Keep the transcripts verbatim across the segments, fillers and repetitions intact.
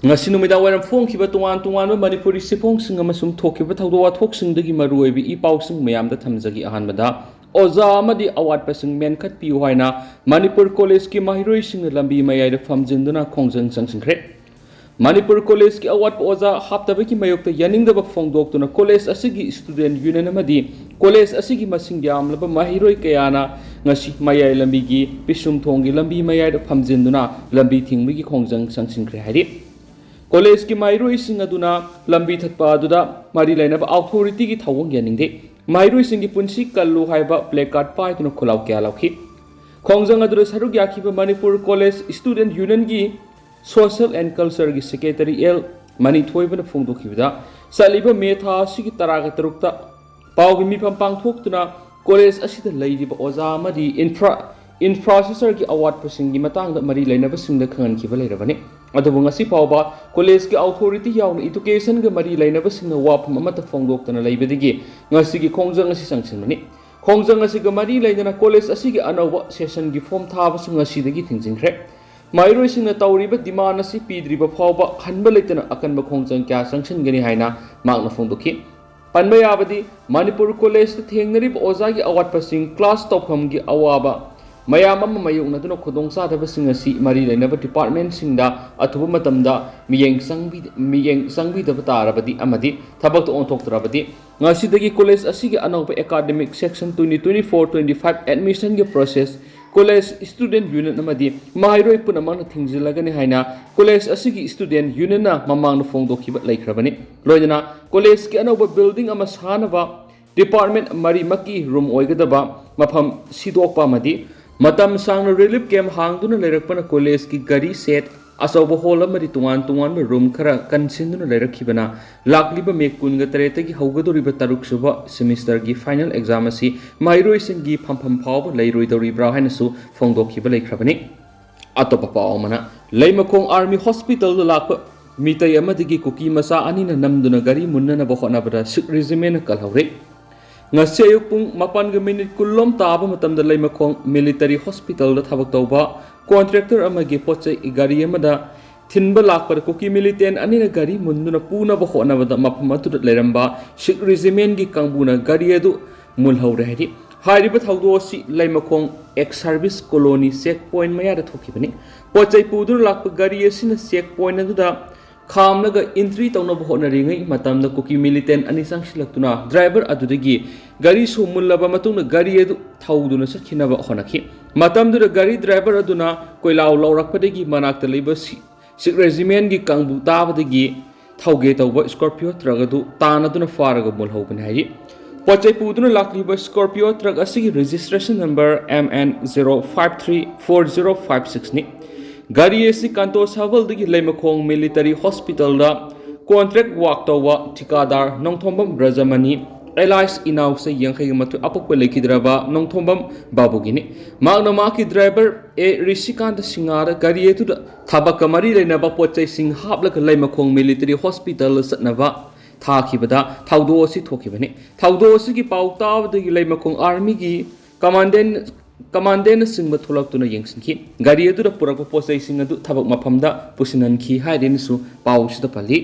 ꯉꯁꯤ ꯅꯨꯃꯤꯗꯥꯡ ꯋꯥꯏꯔꯝ ꯐꯣꯡꯈꯤꯕ ꯇꯣꯉꯥꯟ ꯇꯣꯉꯥꯟꯕ ꯃꯅꯤꯄꯨꯔꯤ ꯆꯦꯐꯣꯡꯁꯤꯡ ꯑꯃꯁꯨꯡ ꯊꯣꯛꯈꯤꯕ ꯊꯧꯗꯣꯛ ꯋꯥꯊꯣꯛꯁꯤꯡꯗꯒꯤ ꯃꯔꯨꯑꯣꯏꯕ ꯏ ꯄꯥꯎꯁꯤꯡ ꯃꯌꯥꯝꯗ ꯊꯝꯖꯒꯦ꯫ ꯑꯍꯥꯟꯕꯗ, ꯑꯣꯖꯥ ꯑꯃꯗꯤ ꯑꯋꯥꯠꯄꯁꯤꯡ ꯃꯦꯟꯈꯠꯄꯤꯌꯨ ꯍꯥꯏꯅ ꯃꯅꯤꯄꯨꯔ ꯀꯣꯂꯦꯖꯀꯤ ꯃꯍꯩꯔꯣꯏꯁꯤꯡꯅ ꯂꯝꯕꯤ ꯃꯌꯥꯏꯗ ꯐꯝꯖꯤꯟꯗꯨꯅ ꯈꯣꯡꯖꯪ ꯆꯪꯁꯤꯟꯈ꯭ꯔꯦ꯫ ꯃꯅꯤꯄꯨꯔ ꯀꯣꯂꯦꯖꯀꯤ ꯑꯋꯥꯠꯄ ꯑꯣꯖꯥ ꯍꯥꯞꯇꯕꯒꯤ ꯃꯥꯌꯣꯛꯇ ꯌꯥꯅꯤꯡꯗꯕ ꯐꯣꯡꯗꯣꯛꯇꯨꯅ ꯀꯣꯂꯦꯖ ꯑꯁꯤꯒꯤ ꯁ꯭ꯇꯨꯗꯦꯟꯠ ꯌꯨꯅꯤꯌꯟ ꯑꯃꯗꯤ ꯀꯣꯂꯦꯖ ꯑꯁꯤꯒꯤ ꯃꯁꯤꯡ ꯌꯥꯝꯂꯕ ꯃꯍꯩꯔꯣꯏ ꯀꯌꯥꯅ ꯉꯁꯤ ꯃꯌꯥꯏ ꯂꯝꯕꯤꯒꯤ ꯄꯤꯁꯨꯝꯊꯣꯡꯒꯤ ꯂꯝꯕꯤ ꯃꯌꯥꯏꯗ ꯐꯝꯖꯤꯟꯗꯨꯅ ꯂꯝꯕꯤ ꯊꯤꯡꯕꯒꯤ ꯈꯣꯡꯖꯪ ꯆꯪꯁꯤꯟꯈ꯭ꯔꯦ ꯍꯥꯏꯔꯤ꯫ ꯀꯣꯂꯦꯖꯀꯤ ꯃꯍꯩꯔꯣꯏꯁꯤꯡ ꯑꯗꯨꯅ ꯂꯝꯕꯤ ꯊꯠꯄ ꯑꯗꯨꯗ ꯃꯔꯤ ꯂꯩꯅꯕ ꯑꯣꯊꯣꯔꯤꯇꯤꯒꯤ ꯊꯧꯑꯣꯡ ꯌꯥꯅꯤꯡꯗꯦ꯫ ꯃꯍꯩꯔꯣꯏꯁꯤꯡꯒꯤ ꯄꯨꯟꯁꯤ ꯀꯜꯂꯨ ꯍꯥꯏꯕ ꯄ꯭ꯂꯦꯀꯥꯔꯗ ꯄꯥꯏꯗꯨꯅ ꯈꯣꯜꯂꯥꯎ ꯀꯌꯥ ꯂꯥꯎꯈꯤ꯫ ꯈꯣꯡꯖꯪ ꯑꯗꯨꯗ ꯁꯔꯨꯛ ꯌꯥꯈꯤꯕ ꯃꯅꯤꯄꯨꯔ ꯀꯣꯂꯦꯖ ꯁ꯭ꯇꯨꯗꯦꯟꯠ ꯌꯨꯅꯤꯌꯟꯒꯤ ꯁꯣꯁꯤꯌꯦꯜ ꯑꯦꯟ ꯀꯜꯆꯔꯒꯤ ꯁꯦꯀ꯭ꯔꯦꯇꯔꯤ ꯑꯦꯜ ꯃꯅꯤꯊꯣꯏꯕꯅ ꯐꯣꯡꯗꯣꯛꯈꯤꯕꯗ, ꯆꯠꯂꯤꯕ ꯃꯦ ꯊꯥ ꯑꯁꯤꯒꯤ ꯇꯔꯥꯒ ꯇꯔꯨꯛꯇ ꯄꯥꯎꯒꯤ ꯃꯤꯐꯝ ꯄꯥꯡꯊꯣꯛꯇꯨꯅ ꯀꯣꯂꯦꯖ ꯑꯁꯤꯗ ꯂꯩꯔꯤꯕ ꯑꯣꯖꯥ ꯑꯃꯗꯤ ꯏꯟꯐ꯭ꯔꯥ ꯏꯟꯐ꯭ꯔꯥꯁ꯭ꯇ꯭ꯔꯛꯆꯔꯒꯤ ꯑꯋꯥꯠꯄꯁꯤꯡꯒꯤ ꯃꯇꯥꯡꯗ ꯃꯔꯤ ꯂꯩꯅꯕꯁꯤꯡꯗ ꯈꯪꯍꯟꯈꯤꯕ ꯂꯩꯔꯕꯅꯤ꯫ ꯑꯗꯨꯕꯨ ꯉꯁꯤ ꯐꯥꯎꯕ ꯀꯣꯂꯦꯖꯀꯤ ꯑꯣꯊꯣꯔꯤꯇꯤ ꯌꯥꯎꯅ ꯏꯗꯨꯀꯦꯁꯟꯒ ꯃꯔꯤ ꯂꯩꯅꯕꯁꯤꯡꯅ ꯋꯥꯐꯝ ꯑꯃꯠꯇ ꯐꯣꯡꯗꯣꯛꯇꯅ ꯂꯩꯕꯗꯒꯤ ꯉꯁꯤꯒꯤ ꯈꯣꯡꯖꯪ ꯑꯁꯤ ꯆꯪꯁꯤꯟꯕꯅꯤ꯫ ꯈꯣꯡꯖꯪ ꯑꯁꯤꯒ ꯃꯔꯤ ꯂꯩꯅꯅ ꯀꯣꯂꯦꯖ ꯑꯁꯤꯒꯤ ꯑꯅꯧꯕ ꯁꯦꯁꯟꯒꯤ ꯐꯣꯔꯝ ꯊꯥꯕꯁꯨ ꯉꯁꯤꯗꯒꯤ ꯊꯤꯡꯖꯤꯟꯈ꯭ꯔꯦ꯫ ꯃꯍꯩꯔꯣꯏꯁꯤꯡꯅ ꯇꯧꯔꯤꯕ ꯗꯤꯃꯥꯟ ꯑꯁꯤ ꯄꯤꯗ꯭ꯔꯤꯕ ꯐꯥꯎꯕ ꯍꯟꯕ ꯂꯩꯇꯅ ꯑꯀꯟꯕ ꯈꯣꯡꯖꯪ ꯀꯌꯥ ꯆꯪꯁꯤꯟꯒꯅꯤ ꯍꯥꯏꯅ ꯃꯍꯥꯛꯅ ꯐꯣꯡꯗꯣꯛꯈꯤ꯫ ꯄꯟꯕ ꯌꯥꯕꯗꯤ, ꯃꯅꯤꯄꯨꯔ ꯀꯣꯂꯦꯖꯇ ꯊꯦꯡꯅꯔꯤꯕ ꯑꯣꯖꯥꯒꯤ ꯑꯋꯥꯠꯄꯁꯤꯡ, ꯀ꯭ꯂꯥꯁ ꯇꯧꯐꯝꯒꯤ ꯑꯋꯥꯕ ꯃꯌꯥꯝ ꯑꯃ ꯃꯥꯌꯣꯛꯅꯗꯨꯅ ꯈꯨꯗꯣꯡꯆꯥꯗꯕꯁꯤꯡ ꯑꯁꯤ ꯃꯔꯤ ꯂꯩꯅꯕ ꯗꯤꯄꯥꯔꯠꯃꯦꯟꯠꯁꯤꯡꯗ ꯑꯊꯨꯕ ꯃꯇꯝꯗ ꯃꯤꯠꯌꯦꯡ ꯆꯪꯕꯤ-, ꯃꯤꯠꯌꯦꯡ ꯆꯪꯕꯤꯗꯕ ꯇꯥꯔꯕꯗꯤ ꯑꯃꯗꯤ ꯊꯕꯛꯇ ꯑꯣꯟꯊꯣꯛꯇ꯭ꯔꯕꯗꯤ, ꯉꯁꯤꯗꯒꯤ ꯀꯣꯂꯦꯖ ꯑꯁꯤꯒꯤ ꯑꯅꯧꯕ academic session twenty twenty four twenty five ꯑꯦꯗꯃꯤꯁꯟꯒꯤ ꯄ꯭ꯔꯣꯁꯦꯁ ꯀꯣꯂꯦꯖ ꯁ꯭ꯇꯨꯗꯦꯟꯠ ꯌꯨꯅꯤꯌꯟ ꯑꯃꯗꯤ ꯃꯍꯩꯔꯣꯏ ꯄꯨꯝꯅꯃꯛꯅ ꯊꯤꯡꯖꯤꯜꯂꯒꯅꯤ ꯍꯥꯏꯅ ꯀꯣꯂꯦꯖ ꯑꯁꯤꯒꯤ ꯁ꯭ꯇꯨꯗꯦꯟꯠ ꯌꯨꯅꯤꯌꯟꯅ ꯃꯃꯥꯡꯗ ꯐꯣꯡꯗꯣꯛꯈꯤꯕ ꯂꯩꯈ꯭ꯔꯕꯅꯤ꯫ ꯂꯣꯏꯅꯅ ꯀꯣꯂꯦꯖꯀꯤ ꯑꯅꯧꯕ ꯕꯤꯜꯗꯤꯡ ꯑꯃ ꯁꯥꯅꯕ ꯗꯤꯄꯥꯔꯠꯃꯦꯟꯠ ꯃꯔꯤꯃꯛꯀꯤ ꯔꯨꯝ ꯑꯣꯏꯒꯗꯕ ꯃꯐꯝ ꯁꯤꯗꯣꯛꯄ ꯑꯃꯗꯤ ꯃꯇꯝ ꯁꯥꯡꯅ ꯔꯤꯂꯤꯐ ꯀꯦꯝꯞ ꯍꯥꯡꯗꯨꯅ ꯂꯩꯔꯛꯄꯅ ꯀꯣꯂꯦꯖꯀꯤ ꯒꯥꯔꯤ ꯁꯦꯗ, ꯑꯆꯧꯕ ꯍꯣꯜ ꯑꯃꯗꯤ ꯇꯣꯉꯥꯟ ꯇꯣꯉꯥꯟꯕ ꯔꯨꯝ ꯈꯔ ꯀꯟꯁꯤꯟꯗꯨꯅ ꯂꯩꯔꯛꯈꯤꯕꯅ ꯂꯥꯛꯂꯤꯕ ꯃꯦ ꯀꯨꯟꯒ ꯇꯔꯦꯠꯇꯒꯤ ꯍꯧꯒꯗꯧꯔꯤꯕ ꯇꯔꯨꯛ ꯁꯨꯕ ꯁꯦꯃꯤꯁꯇꯔꯒꯤ ꯐꯥꯏꯅꯦꯜ ꯑꯦꯛꯖꯥꯝ ꯑꯁꯤ ꯃꯍꯩꯔꯣꯏꯁꯤꯡꯒꯤ ꯐꯝꯐꯝ ꯐꯥꯎꯕ ꯂꯩꯔꯣꯏꯗꯧꯔꯤꯕ꯭ꯔꯥ ꯍꯥꯏꯅꯁꯨ ꯐꯣꯡꯗꯣꯛꯈꯤꯕ ꯂꯩꯈ꯭ꯔꯕꯅꯤ꯫ ꯑꯇꯣꯞꯄ ꯄꯥꯎ ꯑꯃꯅ, ꯂꯩꯃꯈꯣꯡ ꯑꯥꯔꯃꯤ ꯍꯣꯁꯄꯤꯇꯥꯜꯗ ꯂꯥꯛꯄ ꯃꯤꯇꯩ ꯑꯃꯗꯒꯤ ꯀꯨꯀꯤ ꯃꯆꯥ ꯑꯅꯤꯅ ꯅꯝꯗꯨꯅ ꯒꯥꯔꯤ ꯃꯨꯟꯅꯅꯕ ꯍꯣꯠꯅꯕꯗ ꯁꯤꯈ ꯔꯦꯖꯤꯃꯦꯟꯅ ꯀꯜꯍꯧꯔꯦ꯫ ꯉꯁꯤ ꯑꯌꯨꯛ ꯄꯨꯡ ꯃꯥꯄꯟꯒ ꯃꯤꯅꯤꯠ ꯀꯨꯟꯂꯣꯝ ꯇꯥꯕ ꯃꯇꯝꯗ ꯂꯩꯃꯈꯣꯡ ꯃꯤꯂꯤꯇꯔꯤ ꯍꯣꯁꯄꯤꯇꯥꯜꯗ ꯊꯕꯛ ꯇꯧꯕ ꯀꯣꯟꯇ꯭ꯔꯦꯛꯇꯔ ꯑꯃꯒꯤ ꯄꯣꯠ ꯆꯩ ꯒꯥꯔꯤ ꯑꯃꯗ ꯊꯤꯟꯕ ꯂꯥꯛꯄꯗ ꯀꯨꯀꯤ ꯃꯤꯂꯤꯇꯦꯟ ꯑꯅꯤꯅ ꯒꯥꯔꯤ ꯃꯨꯟꯗꯨꯅ ꯄꯨꯅꯕ ꯍꯣꯠꯅꯕꯗ ꯃꯐꯝ ꯑꯗꯨꯗ ꯂꯩꯔꯝꯕ ꯁꯤꯈ ꯔꯦꯖꯤꯃꯦꯟꯒꯤ ꯀꯥꯡꯕꯨꯅ ꯒꯥꯔꯤ ꯑꯗꯨ ꯃꯨꯜꯍꯧꯔꯦ ꯍꯥꯏꯔꯤ꯫ ꯍꯥꯏꯔꯤꯕ ꯊꯧꯗꯣꯛ ꯑꯁꯤ Leimakhong ex service colony check point ꯃꯌꯥꯗ ꯊꯣꯛꯈꯤꯕꯅꯤ꯫ ꯄꯣꯠ ꯆꯩ ꯄꯨꯗꯨꯅ ꯂꯥꯛꯄ ꯒꯥꯔꯤ ꯑꯁꯤꯅ ꯆꯦꯛ ꯄꯣꯏꯟ ꯑꯗꯨꯗ ꯈꯥꯝꯂꯒ ꯏꯟꯇ꯭ꯔꯤ ꯇꯧꯅꯕ ꯍꯣꯠꯅꯔꯤꯉꯩ ꯃꯇꯝꯗ ꯀꯨꯀꯤ ꯃꯤꯂꯤꯇꯦꯟ ꯑꯅꯤ ꯆꯪꯁꯤꯜꯂꯛꯇꯨꯅ ꯗ꯭ꯔꯥꯏꯚꯔ ꯑꯗꯨꯗꯒꯤ ꯒꯥꯔꯤ ꯁꯨ ꯃꯨꯜꯂꯕ ꯃꯇꯨꯡꯗ ꯒꯥꯔꯤ ꯑꯗꯨ ꯊꯧꯗꯨꯅ ꯆꯠꯈꯤꯅꯕ ꯍꯣꯠꯅꯈꯤ꯫ ꯃꯇꯝꯗꯨꯗ ꯒꯥꯔꯤ ꯗ꯭ꯔꯥꯏꯚꯔ ꯑꯗꯨꯅ ꯀꯣꯏꯂꯥꯎ ꯂꯥꯎꯔꯛꯄꯗꯒꯤ ꯃꯅꯥꯛꯇ ꯂꯩꯕ ꯁꯤ-, ꯁꯤꯈ ꯔꯦꯖꯤꯃꯦꯟꯒꯤ ꯀꯥꯡꯕꯨ ꯇꯥꯕꯗꯒꯤ ꯊꯧꯒꯦ ꯇꯧꯕ ꯁ꯭ꯀꯣꯔꯄꯤꯌꯣ ꯇ꯭ꯔꯛ ꯑꯗꯨ ꯇꯥꯟꯅꯗꯨꯅ ꯐꯥꯔꯒ ꯃꯨꯜꯍꯧꯕꯅꯤ ꯍꯥꯏꯔꯤ꯫ ꯄꯣꯠ ꯆꯩ ꯄꯨꯗꯨꯅ ꯂꯥꯛꯂꯤꯕ ꯁ꯭ꯀꯣꯔꯄꯤꯌꯣ ꯇ꯭ꯔꯛ ꯑꯁꯤꯒꯤ registration number M N zero five three four zero five six ꯅꯤ꯫ ꯒꯥꯔꯤ ꯑꯁꯤ ꯀꯥꯟꯇꯣ ꯁꯥꯕꯜꯗꯒꯤ ꯂꯩꯃꯈꯣꯡ ꯃꯤꯂꯤꯇꯔꯤ ꯍꯣꯁꯄꯤꯇꯥꯜꯗ ꯀꯣꯟꯇ꯭ꯔꯦꯛ ꯋꯥꯛ ꯇꯧꯕ ꯊꯤꯀꯥꯗꯥꯔ ꯅꯣꯡꯊꯣꯝꯕꯝ ꯕ꯭ꯔꯖꯃꯅꯤ ꯑꯦꯂꯥꯏꯁ ꯏꯅꯥꯎ ꯆꯍꯤ ꯌꯥꯡꯈꯩꯒ ꯃꯥꯊꯣꯏ ꯑꯄꯣꯛꯄ ꯂꯩꯈꯤꯗ꯭ꯔꯕ ꯅꯣꯡꯊꯣꯝꯕꯝ ꯕꯥꯕꯨꯒꯤꯅꯤ꯫ ꯃꯍꯥꯛꯅ ꯃꯍꯥꯛꯀꯤ ꯗ꯭ꯔꯥꯏꯚꯔ ꯑꯦ ꯔꯤꯁꯤꯀꯥꯟꯇ ꯁꯤꯡꯍꯥꯗ ꯒꯥꯔꯤ ꯑꯗꯨꯗ ꯊꯕꯛꯀ ꯃꯔꯤ ꯂꯩꯅꯕ ꯄꯣꯠ ꯆꯩꯁꯤꯡ ꯍꯥꯞꯂꯒ ꯂꯩꯃꯈꯣꯡ ꯃꯤꯂꯤꯇꯔꯤ ꯍꯣꯁꯄꯤꯇꯥꯜꯗ ꯆꯠꯅꯕ ꯊꯥꯈꯤꯕꯗ ꯊꯧꯗꯣꯛ ꯑꯁꯤ ꯊꯣꯛꯈꯤꯕꯅꯤ꯫ ꯊꯧꯗꯣꯛ ꯑꯁꯤꯒꯤ ꯄꯥꯎ ꯇꯥꯕꯗꯒꯤ ꯂꯩꯃꯈꯣꯡ ꯑꯥꯔꯃꯤꯒꯤ ꯀꯃꯥꯟꯗꯦꯟ-, ꯀꯃꯥꯟꯗꯦꯟꯅꯆꯤꯡꯕ ꯊꯣꯛꯂꯛꯇꯨꯅ ꯌꯦꯡꯁꯤꯟꯈꯤ꯫ ꯒꯥꯔꯤ ꯑꯗꯨꯗ ꯄꯨꯔꯛꯄ ꯄꯣꯠ ꯆꯩꯁꯤꯡ ꯑꯗꯨ ꯊꯕꯛ ꯃꯐꯝꯗ ꯄꯨꯁꯤꯟꯍꯟꯈꯤ ꯍꯥꯏꯔꯦꯅꯁꯨ ꯄꯥꯎꯁꯤꯗ ꯄꯜꯂꯤ꯫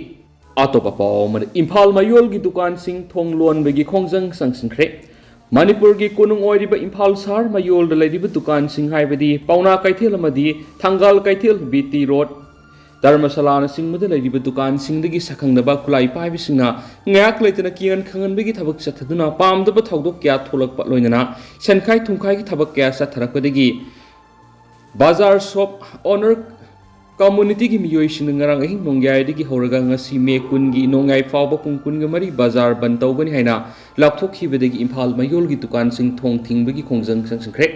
ꯑꯇꯣꯞꯄ ꯄꯥꯎ ꯑꯃꯗ, ꯏꯝꯐꯥꯜ ꯃꯌꯣꯜꯒꯤ ꯗꯨꯀꯥꯟꯁꯤꯡ ꯊꯣꯡ ꯂꯣꯟꯕꯒꯤ ꯈꯣꯡꯖꯪ ꯆꯪꯁꯤꯟꯈ꯭ꯔꯦ꯫ ꯃꯅꯤꯄꯨꯔꯒꯤ ꯀꯣꯅꯨꯡ ꯑꯣꯏꯔꯤꯕ ꯏꯝꯐꯥꯜ ꯁꯍꯔ ꯃꯌꯣꯜꯗ ꯂꯩꯔꯤꯕ ꯗꯨꯀꯥꯟꯁꯤꯡ ꯍꯥꯏꯕꯗꯤ ꯄꯥꯎꯅꯥ ꯀꯩꯊꯦꯜ ꯑꯃꯗꯤ ꯊꯪꯒꯥꯜ ꯀꯩꯊꯦꯜ, ꯕꯤ ꯇꯤ ꯔꯣꯗ, ꯙꯔꯃꯁꯥꯂꯥꯅꯆꯤꯡꯕꯗ ꯂꯩꯔꯤꯕ ꯗꯨꯀꯥꯟꯁꯤꯡꯗꯒꯤ ꯁꯛꯈꯪꯅꯕ ꯈꯨꯠꯂꯥꯏ ꯄꯥꯏꯕꯁꯤꯡꯅ ꯉꯥꯏꯍꯥꯛ ꯂꯩꯇꯅ ꯀꯤꯍꯟ ꯈꯪꯍꯟꯕꯒꯤ ꯊꯕꯛ ꯆꯠꯊꯗꯨꯅ ꯄꯥꯝꯗꯕ ꯊꯧꯗꯣꯛ ꯀꯌꯥ ꯊꯣꯛꯂꯛꯄ ꯂꯣꯏꯅꯅ ꯁꯦꯟꯈꯥꯏ ꯊꯨꯝꯈꯥꯏꯒꯤ ꯊꯕꯛ ꯀꯌꯥ ꯆꯠꯊꯔꯛꯄꯗꯒꯤ ꯕꯖꯥꯔ ꯁꯣꯞ ꯑꯣꯅꯔ ꯀꯝꯃꯨꯅꯤꯇꯤꯒꯤ ꯃꯤꯑꯣꯏꯁꯤꯡꯅ ꯉꯔꯥꯡ ꯑꯍꯤꯡ ꯅꯣꯡꯌꯥꯏꯗꯒꯤ ꯍꯧꯔꯒ ꯉꯁꯤ ꯃꯦ ꯀꯨꯟꯒꯤ ꯅꯣꯡꯌꯥꯏ ꯐꯥꯎꯕ ꯄꯨꯡ ꯀꯨꯟꯒ ꯃꯔꯤ ꯕꯖꯥꯔ ꯕꯟ ꯇꯧꯒꯅꯤ ꯍꯥꯏꯅ ꯂꯥꯎꯊꯣꯛꯈꯤꯕꯗꯒꯤ ꯏꯝꯐꯥꯜ ꯃꯌꯣꯜꯒꯤ ꯗꯨꯀꯥꯟꯁꯤꯡ ꯊꯣꯡ ꯊꯤꯡꯕꯒꯤ ꯈꯣꯡꯖꯪ ꯆꯪꯁꯤꯟꯈ꯭ꯔꯦ꯫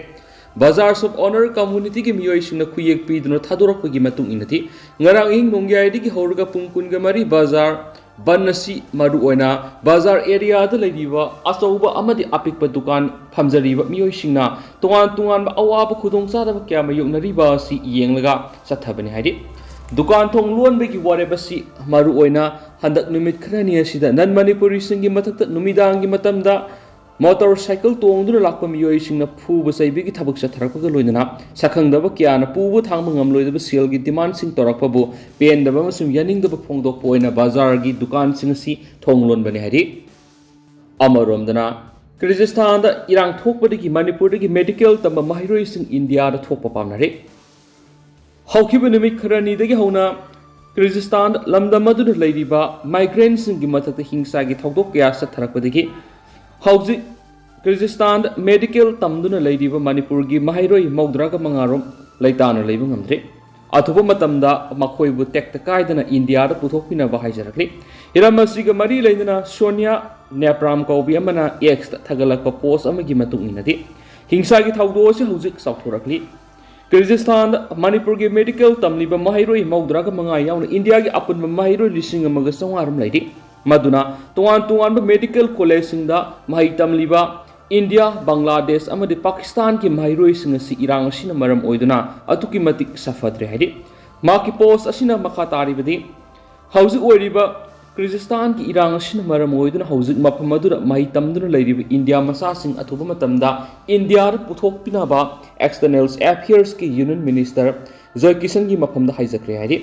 ꯕꯖꯥꯔ ꯁꯣꯞ ꯑꯣꯅꯔ ꯀꯝꯃꯨꯅꯤꯇꯤꯒꯤ ꯃꯤꯑꯣꯏꯁꯤꯡꯅ ꯈꯨꯌꯦꯛ ꯄꯤꯗꯨꯅ ꯊꯥꯗꯣꯔꯛꯄꯒꯤ ꯃꯇꯨꯡ ꯏꯟꯅꯗꯤ, ꯉꯔꯥꯡ ꯑꯍꯤꯡ ꯅꯣꯡꯌꯥꯏꯗꯒꯤ ꯍꯧꯔꯒ ꯄꯨꯡ ꯀꯨꯟꯒ ꯃꯔꯤ ꯕꯖꯥꯔ ꯕꯟ ꯑꯁꯤ ꯃꯔꯨꯑꯣꯏꯅ ꯕꯖꯥꯔ ꯑꯦꯔꯤꯌꯥꯗ ꯂꯩꯔꯤꯕ ꯑꯆꯧꯕ ꯑꯃꯗꯤ ꯑꯄꯤꯛꯄ ꯗꯨꯀꯥꯟ ꯐꯝꯖꯔꯤꯕ ꯃꯤꯑꯣꯏꯁꯤꯡꯅ ꯇꯣꯉꯥꯟ ꯇꯣꯉꯥꯟꯕ ꯑꯋꯥꯕ ꯈꯨꯗꯣꯡꯆꯥꯗꯕ ꯀꯌꯥ ꯃꯥꯌꯣꯛꯅꯔꯤꯕ ꯑꯁꯤ ꯌꯦꯡꯂꯒ ꯆꯠꯊꯕꯅꯤ ꯍꯥꯏꯔꯤ꯫ ꯗꯨꯀꯥꯟ ꯊꯣꯡ ꯂꯣꯟꯕꯒꯤ ꯋꯥꯔꯦꯞ ꯑꯁꯤ ꯃꯔꯨꯑꯣꯏꯅ ꯍꯟꯗꯛ ꯅꯨꯃꯤꯠ ꯈꯔꯅꯤ ꯑꯁꯤꯗ ꯅꯟ ꯃꯅꯤꯄꯨꯔꯤꯁꯤꯡꯒꯤ ꯃꯊꯛꯇ ꯅꯨꯃꯤꯗꯥꯡꯒꯤ ꯃꯇꯝꯗ ꯃꯣꯇꯣꯔ ꯁꯥꯏꯀꯜ ꯇꯣꯡꯗꯨꯅ ꯂꯥꯛꯄ ꯃꯤꯑꯣꯏꯁꯤꯡꯅ ꯐꯨꯕ ꯆꯩꯕꯒꯤ ꯊꯕꯛ ꯆꯠꯊꯔꯛꯄꯒ ꯂꯣꯏꯅꯅ ꯁꯛꯈꯪꯗꯕ ꯀꯌꯥꯅ ꯄꯨꯕ ꯊꯥꯡꯕ ꯉꯝꯂꯣꯏꯗꯕ ꯁꯦꯜꯒꯤ ꯗꯤꯃꯥꯟꯁꯤꯡ ꯇꯧꯔꯛꯄꯕꯨ ꯄꯦꯟꯗꯕ ꯑꯃꯁꯨꯡ ꯌꯥꯅꯤꯡꯗꯕ ꯐꯣꯡꯗꯣꯛꯄ ꯑꯣꯏꯅ ꯕꯖꯥꯔꯒꯤ ꯗꯨꯀꯥꯟꯁꯤꯡ ꯑꯁꯤ ꯊꯣꯡ ꯂꯣꯟꯕꯅꯤ ꯍꯥꯏꯔꯤ꯫ ꯑꯃꯔꯣꯝꯗꯅ, ꯀꯤꯔꯒꯤꯖꯤꯁꯇꯥꯟꯗ ꯏꯔꯥꯡ ꯊꯣꯛꯄꯗꯒꯤ ꯃꯅꯤꯄꯨꯔꯗꯒꯤ ꯃꯦꯗꯤꯀꯦꯜ ꯇꯝꯕ ꯃꯍꯩꯔꯣꯏꯁꯤꯡ ꯏꯟꯗꯤꯌꯥꯗ ꯊꯣꯛꯄ ꯄꯥꯝꯅꯔꯦ꯫ ꯍꯧꯈꯤꯕ ꯅꯨꯃꯤꯠ ꯈꯔꯅꯤꯗꯒꯤ ꯍꯧꯅ ꯀꯤꯔꯒꯤꯖꯤꯁꯇꯥꯟꯗ ꯂꯝꯗꯝ ꯑꯗꯨꯗ ꯂꯩꯔꯤꯕ ꯃꯥꯏꯒ꯭ꯔꯦꯟꯁꯤꯡꯒꯤ ꯃꯊꯛꯇ ꯍꯤꯡꯁꯥꯒꯤ ꯊꯧꯗꯣꯛ ꯀꯌꯥ ꯆꯠꯊꯔꯛꯄꯗꯒꯤ ꯍꯧꯖꯤꯛ ꯀꯤꯔꯒꯤꯖꯤꯁꯇꯥꯟꯗ ꯃꯦꯗꯤꯀꯦꯜ ꯇꯝꯗꯨꯅ ꯂꯩꯔꯤꯕ ꯃꯅꯤꯄꯨꯔꯒꯤ ꯃꯍꯩꯔꯣꯏ ꯃꯧꯗ꯭ꯔꯥꯒ ꯃꯉꯥꯔꯣꯝ ꯂꯩꯇꯥꯅ ꯂꯩꯕ ꯉꯝꯗ꯭ꯔꯦ꯫ ꯑꯊꯨꯕ ꯃꯇꯝꯗ ꯃꯈꯣꯏꯕꯨ ꯇꯦꯛꯇ ꯀꯥꯏꯗꯅ ꯏꯟꯗꯤꯌꯥꯗ ꯄꯨꯊꯣꯛꯄꯤꯅꯕ ꯍꯥꯏꯖꯔꯛꯂꯤ꯫ ꯍꯤꯔꯝ ꯑꯁꯤꯒ ꯃꯔꯤ ꯂꯩꯅꯅ ꯁꯣꯅꯤꯌꯥ ꯅꯦꯄ꯭ꯔꯥꯝ ꯀꯧꯕꯤ ꯑꯃꯅ ꯑꯦꯛꯁꯇ ꯊꯥꯒꯠꯂꯛꯄ ꯄꯣꯁ ꯑꯃꯒꯤ ꯃꯇꯨꯡ ꯏꯟꯅꯗꯤ, ꯍꯤꯡꯁꯥꯒꯤ ꯊꯧꯗꯣꯛ ꯑꯁꯤ ꯍꯧꯖꯤꯛ ꯆꯥꯎꯊꯣꯔꯛꯂꯤ꯫ ꯀꯤꯔꯒꯤꯖꯤꯁꯇꯥꯟꯗ ꯃꯅꯤꯄꯨꯔꯒꯤ ꯃꯦꯗꯤꯀꯦꯜ ꯇꯝꯂꯤꯕ ꯃꯍꯩꯔꯣꯏ ꯃꯧꯗ꯭ꯔꯥꯒ ꯃꯉꯥ ꯌꯥꯎꯅ ꯏꯟꯗꯤꯌꯥꯒꯤ ꯑꯄꯨꯟꯕ ꯃꯍꯩꯔꯣꯏ ꯂꯤꯁꯤꯡ ꯑꯃꯒ ꯆꯥꯝꯃꯉꯥ ꯔꯣꯝ ꯂꯩꯔꯤ꯫ ꯃꯗꯨꯅ ꯇꯣꯉꯥꯟ ꯇꯣꯉꯥꯟꯕ ꯃꯦꯗꯤꯀꯦꯜ ꯀꯣꯂꯦꯖꯁꯤꯡꯗ ꯃꯍꯩ ꯇꯝꯂꯤꯕ ꯏꯟꯗꯤꯌꯥ, ꯕꯪꯒ꯭ꯂꯥꯗꯦꯁ ꯑꯃꯗꯤ ꯄꯥꯀꯤꯁꯇꯥꯟꯒꯤ ꯃꯍꯩꯔꯣꯏꯁꯤꯡ ꯑꯁꯤ ꯏꯔꯥꯡ ꯑꯁꯤꯅ ꯃꯔꯝ ꯑꯣꯏꯗꯨꯅ ꯑꯗꯨꯛꯀꯤ ꯃꯇꯤꯛ ꯁꯥꯐꯗ꯭ꯔꯦ ꯍꯥꯏꯔꯤ꯫ ꯃꯍꯥꯛꯀꯤ ꯄꯣꯁ ꯑꯁꯤꯅ ꯃꯈꯥ ꯇꯥꯔꯤꯕꯗꯤ, ꯍꯧꯖꯤꯛ ꯑꯣꯏꯔꯤꯕ ꯀꯤꯔꯒꯤꯖꯤꯁꯇꯥꯟꯒꯤ ꯏꯔꯥꯡ ꯑꯁꯤꯅ ꯃꯔꯝ ꯑꯣꯏꯗꯨꯅ ꯍꯧꯖꯤꯛ ꯃꯐꯝ ꯑꯗꯨꯗ ꯃꯍꯩ ꯇꯝꯗꯨꯅ ꯂꯩꯔꯤꯕ ꯏꯟꯗꯤꯌꯥ ꯃꯆꯥꯁꯤꯡ ꯑꯊꯨꯕ ꯃꯇꯝꯗ ꯏꯟꯗꯤꯌꯥꯗ ꯄꯨꯊꯣꯛꯄꯤꯅꯕ External Affairsꯀꯤ Union Minister ꯖꯣꯏ ꯀꯤꯁꯟꯒꯤ ꯃꯐꯝꯗ ꯍꯥꯏꯖꯈ꯭ꯔꯦ ꯍꯥꯏꯔꯤ꯫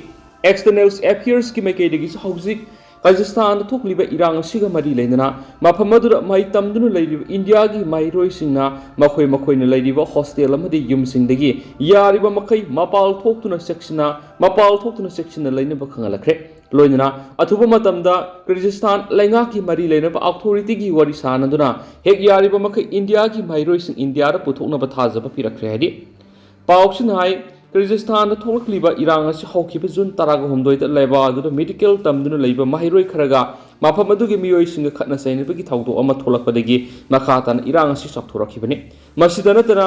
External Affairsꯀꯤ ꯃꯥꯏꯀꯩꯗꯒꯤꯁꯨ ꯍꯧꯖꯤꯛ ꯀꯤꯔꯒꯤꯖꯤꯁꯇꯥꯟꯗ ꯊꯣꯛꯂꯤꯕ ꯏꯔꯥꯡ ꯑꯁꯤꯒ ꯃꯔꯤ ꯂꯩꯅꯅ ꯃꯐꯝ ꯑꯗꯨꯗ ꯃꯍꯩ ꯇꯝꯗꯨꯅ ꯂꯩꯔꯤꯕ ꯏꯟꯗꯤꯌꯥꯒꯤ ꯃꯍꯩꯔꯣꯏꯁꯤꯡꯅ ꯃꯈꯣꯏ ꯃꯈꯣꯏꯅ ꯂꯩꯔꯤꯕ ꯍꯣꯁꯇꯦꯜ ꯑꯃꯗꯤ ꯌꯨꯝꯁꯤꯡꯗꯒꯤ ꯌꯥꯔꯤꯕ ꯃꯈꯩ ꯃꯄꯥꯜ ꯊꯣꯛꯇꯨꯅ ꯆꯦꯛꯁꯤꯟꯅ, ꯃꯄꯥꯜ ꯊꯣꯛꯇꯨꯅ ꯆꯦꯛꯁꯤꯟꯅ ꯂꯩꯅꯕ ꯈꯪꯍꯜꯂꯛꯈ꯭ꯔꯦ꯫ ꯂꯣꯏꯅꯅ ꯑꯊꯨꯕ ꯃꯇꯝꯗ ꯀꯤꯔꯒꯤꯖꯤꯁꯇꯥꯟ ꯂꯩꯉꯥꯛꯀꯤ ꯃꯔꯤ ꯂꯩꯅꯕ ꯑꯣꯊꯣꯔꯤꯇꯤꯒꯤ ꯋꯥꯔꯤ ꯁꯥꯅꯗꯨꯅ ꯍꯦꯛ ꯌꯥꯔꯤꯕ ꯃꯈꯩ ꯏꯟꯗꯤꯌꯥꯒꯤ ꯃꯍꯩꯔꯣꯏꯁꯤꯡ ꯏꯟꯗꯤꯌꯥꯗ ꯄꯨꯊꯣꯛꯅꯕ ꯊꯥꯖꯕ ꯄꯤꯔꯛꯈ꯭ꯔꯦ ꯍꯥꯏꯔꯤ꯫ ꯄꯥꯎꯁꯤꯅ ꯍꯥꯏ, ꯀꯤꯔꯒꯤꯖꯤꯁꯇꯥꯟꯗ ꯊꯣꯛꯂꯛꯂꯤꯕ ꯏꯔꯥꯡ ꯑꯁꯤ ꯍꯧꯈꯤꯕ ꯖꯨꯟ ꯇꯔꯥꯒ ꯍꯨꯝꯗꯣꯏꯗ ꯂꯦꯕꯥ ꯑꯗꯨꯗ ꯃꯦꯗꯤꯀꯦꯜ ꯇꯝꯗꯨꯅ ꯂꯩꯕ ꯃꯍꯩꯔꯣꯏ ꯈꯔꯒ ꯃꯐꯝ ꯑꯗꯨꯒꯤ ꯃꯤꯑꯣꯏꯁꯤꯡꯒ ꯈꯠꯅ ꯆꯩꯅꯕꯒꯤ ꯊꯧꯗꯣꯛ ꯑꯃ ꯊꯣꯛꯂꯛꯄꯗꯒꯤ ꯃꯈꯥ ꯇꯥꯅ ꯏꯔꯥꯡ ꯑꯁꯤ ꯆꯥꯎꯊꯣꯔꯛꯈꯤꯕꯅꯤ꯫ ꯃꯁꯤꯗ ꯅꯠꯇꯅ,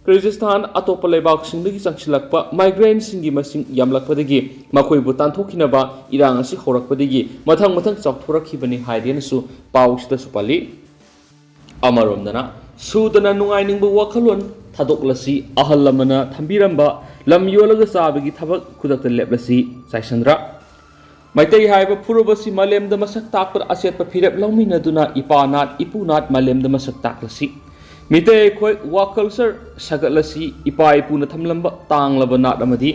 ꯀꯤꯔꯒꯤꯖꯤꯁꯇꯥꯟ ꯑꯇꯣꯞꯄ ꯂꯩꯕꯥꯛꯁꯤꯡꯗꯒꯤ ꯆꯪꯁꯤꯜꯂꯛꯄ ꯃꯥꯏꯒ꯭ꯔꯦꯟꯁꯤꯡꯒꯤ ꯃꯁꯤꯡ ꯌꯥꯝꯂꯛꯄꯗꯒꯤ ꯃꯈꯣꯏꯕꯨ ꯇꯥꯟꯊꯣꯛꯈꯤꯅꯕ ꯏꯔꯥꯡ ꯑꯁꯤ ꯍꯧꯔꯛꯄꯗꯒꯤ ꯃꯊꯪ ꯃꯊꯪ ꯆꯥꯎꯊꯣꯔꯛꯈꯤꯕꯅꯤ ꯍꯥꯏꯗꯨꯅꯁꯨ ꯄꯥꯎꯁꯤꯗꯁꯨ ꯄꯜꯂꯤ꯫ ꯑꯃꯔꯣꯝꯗꯅ, ꯁꯨꯗꯅ ꯅꯨꯡꯉꯥꯏꯅꯤꯡꯕ ꯋꯥꯈꯜꯂꯣꯟ ꯊꯥꯗꯣꯛꯂꯁꯤ, ꯑꯍꯜ ꯂꯃꯟꯅ ꯊꯝꯕꯤꯔꯝꯕ ꯂꯝ ꯌꯣꯜꯂꯒ ꯆꯥꯕꯒꯤ ꯊꯕꯛ ꯈꯨꯗꯛꯇ ꯂꯦꯞꯂꯁꯤ ꯆꯥꯏꯁꯟꯗ꯭ꯔ꯫ ꯃꯩꯇꯩ ꯍꯥꯏꯕ ꯐꯨꯔꯨꯞ ꯑꯁꯤ ꯃꯥꯂꯦꯝꯗ ꯃꯁꯛ ꯇꯥꯛꯄꯗ ꯑꯆꯦꯠꯄ ꯐꯤꯔꯦꯞ ꯂꯧꯃꯤꯟꯅꯗꯨꯅ ꯏꯄꯥ ꯅꯥꯠ ꯏꯄꯨ ꯅꯥꯠ ꯃꯥꯂꯦꯝꯗ ꯃꯁꯛ ꯇꯥꯛꯂꯁꯤ꯫ ꯃꯤꯇꯩ ꯑꯩꯈꯣꯏ ꯋꯥ ꯀꯜꯆꯔ ꯁꯥꯒꯠꯂꯁꯤ, ꯏꯄꯥ ꯏꯄꯨꯅ ꯊꯝꯂꯝꯕ ꯇꯥꯡꯂꯕ ꯅꯥꯠ ꯑꯃꯗꯤ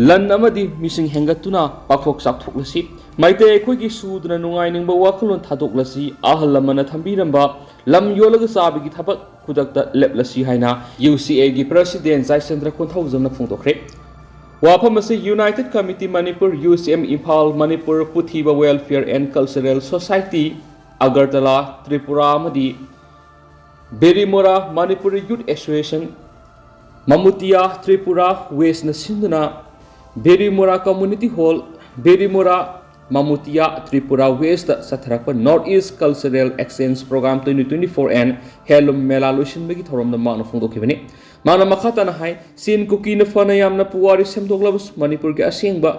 ꯂꯟ ꯑꯃꯗꯤ ꯃꯤꯁꯤꯡ ꯍꯦꯟꯒꯠꯇꯨꯅ ꯄꯥꯛꯊꯣꯛ ꯆꯥꯎꯊꯣꯛꯂꯁꯤ꯫ ꯃꯩꯇꯩ ꯑꯩꯈꯣꯏꯒꯤ ꯁꯨꯗꯅ ꯅꯨꯡꯉꯥꯏꯅꯤꯡꯕ ꯋꯥꯈꯜꯂꯣꯟ ꯊꯥꯗꯣꯛꯂꯁꯤ꯫ ꯑꯍꯜ ꯂꯃꯟꯅ ꯊꯝꯕꯤꯔꯝꯕ ꯂꯝ ꯌꯣꯜꯂꯒ ꯆꯥꯕꯒꯤ ꯊꯕꯛ ꯈꯨꯗꯛꯇ ꯂꯦꯞꯂꯁꯤ ꯍꯥꯏꯅ ꯌꯨ ꯁꯤ ꯑꯦꯒꯤ ꯄ꯭ꯔꯁꯤꯗꯦꯟ ꯆꯥꯏꯆꯟꯗ꯭ꯔ ꯀꯣꯟꯊꯧꯖꯝꯅ ꯐꯣꯡꯗꯣꯛꯈ꯭ꯔꯦ꯫ ꯋꯥꯐꯝ ꯑꯁꯤ United Committee Manipur, U C M Imphal, Manipur ꯄꯨꯊꯤꯕ Welfare and Cultural Society, Agartala, Tripura ꯑꯃꯗꯤ Berimora Manipuri Youth Association, Mamutia Tripura ꯋꯦꯁꯅ ꯁꯤꯟꯗꯨꯅ Berimora Community Hall, Berimora Mamutia Tripura west ꯆꯠꯊꯔꯛꯄ North East Cultural Exchange Program twenty twenty-four and Handloom Mela ꯂꯣꯏꯁꯤꯟꯕꯒꯤ ꯊꯧꯔꯝꯗ ꯃꯍꯥꯛꯅ ꯐꯣꯡꯗꯣꯛꯈꯤꯕꯅꯤ꯫ ꯃꯥꯅ ꯃꯈꯥ ꯇꯥꯅ ꯍꯥꯏ, ꯆꯤꯟ ꯀꯨꯀꯤꯅ ꯐꯅ ꯌꯥꯝꯅ ꯄꯨꯋꯥꯔꯤ ꯁꯦꯝꯗꯣꯛꯂꯕꯁꯨ ꯃꯅꯤꯄꯨꯔꯒꯤ ꯑꯁꯦꯡꯕ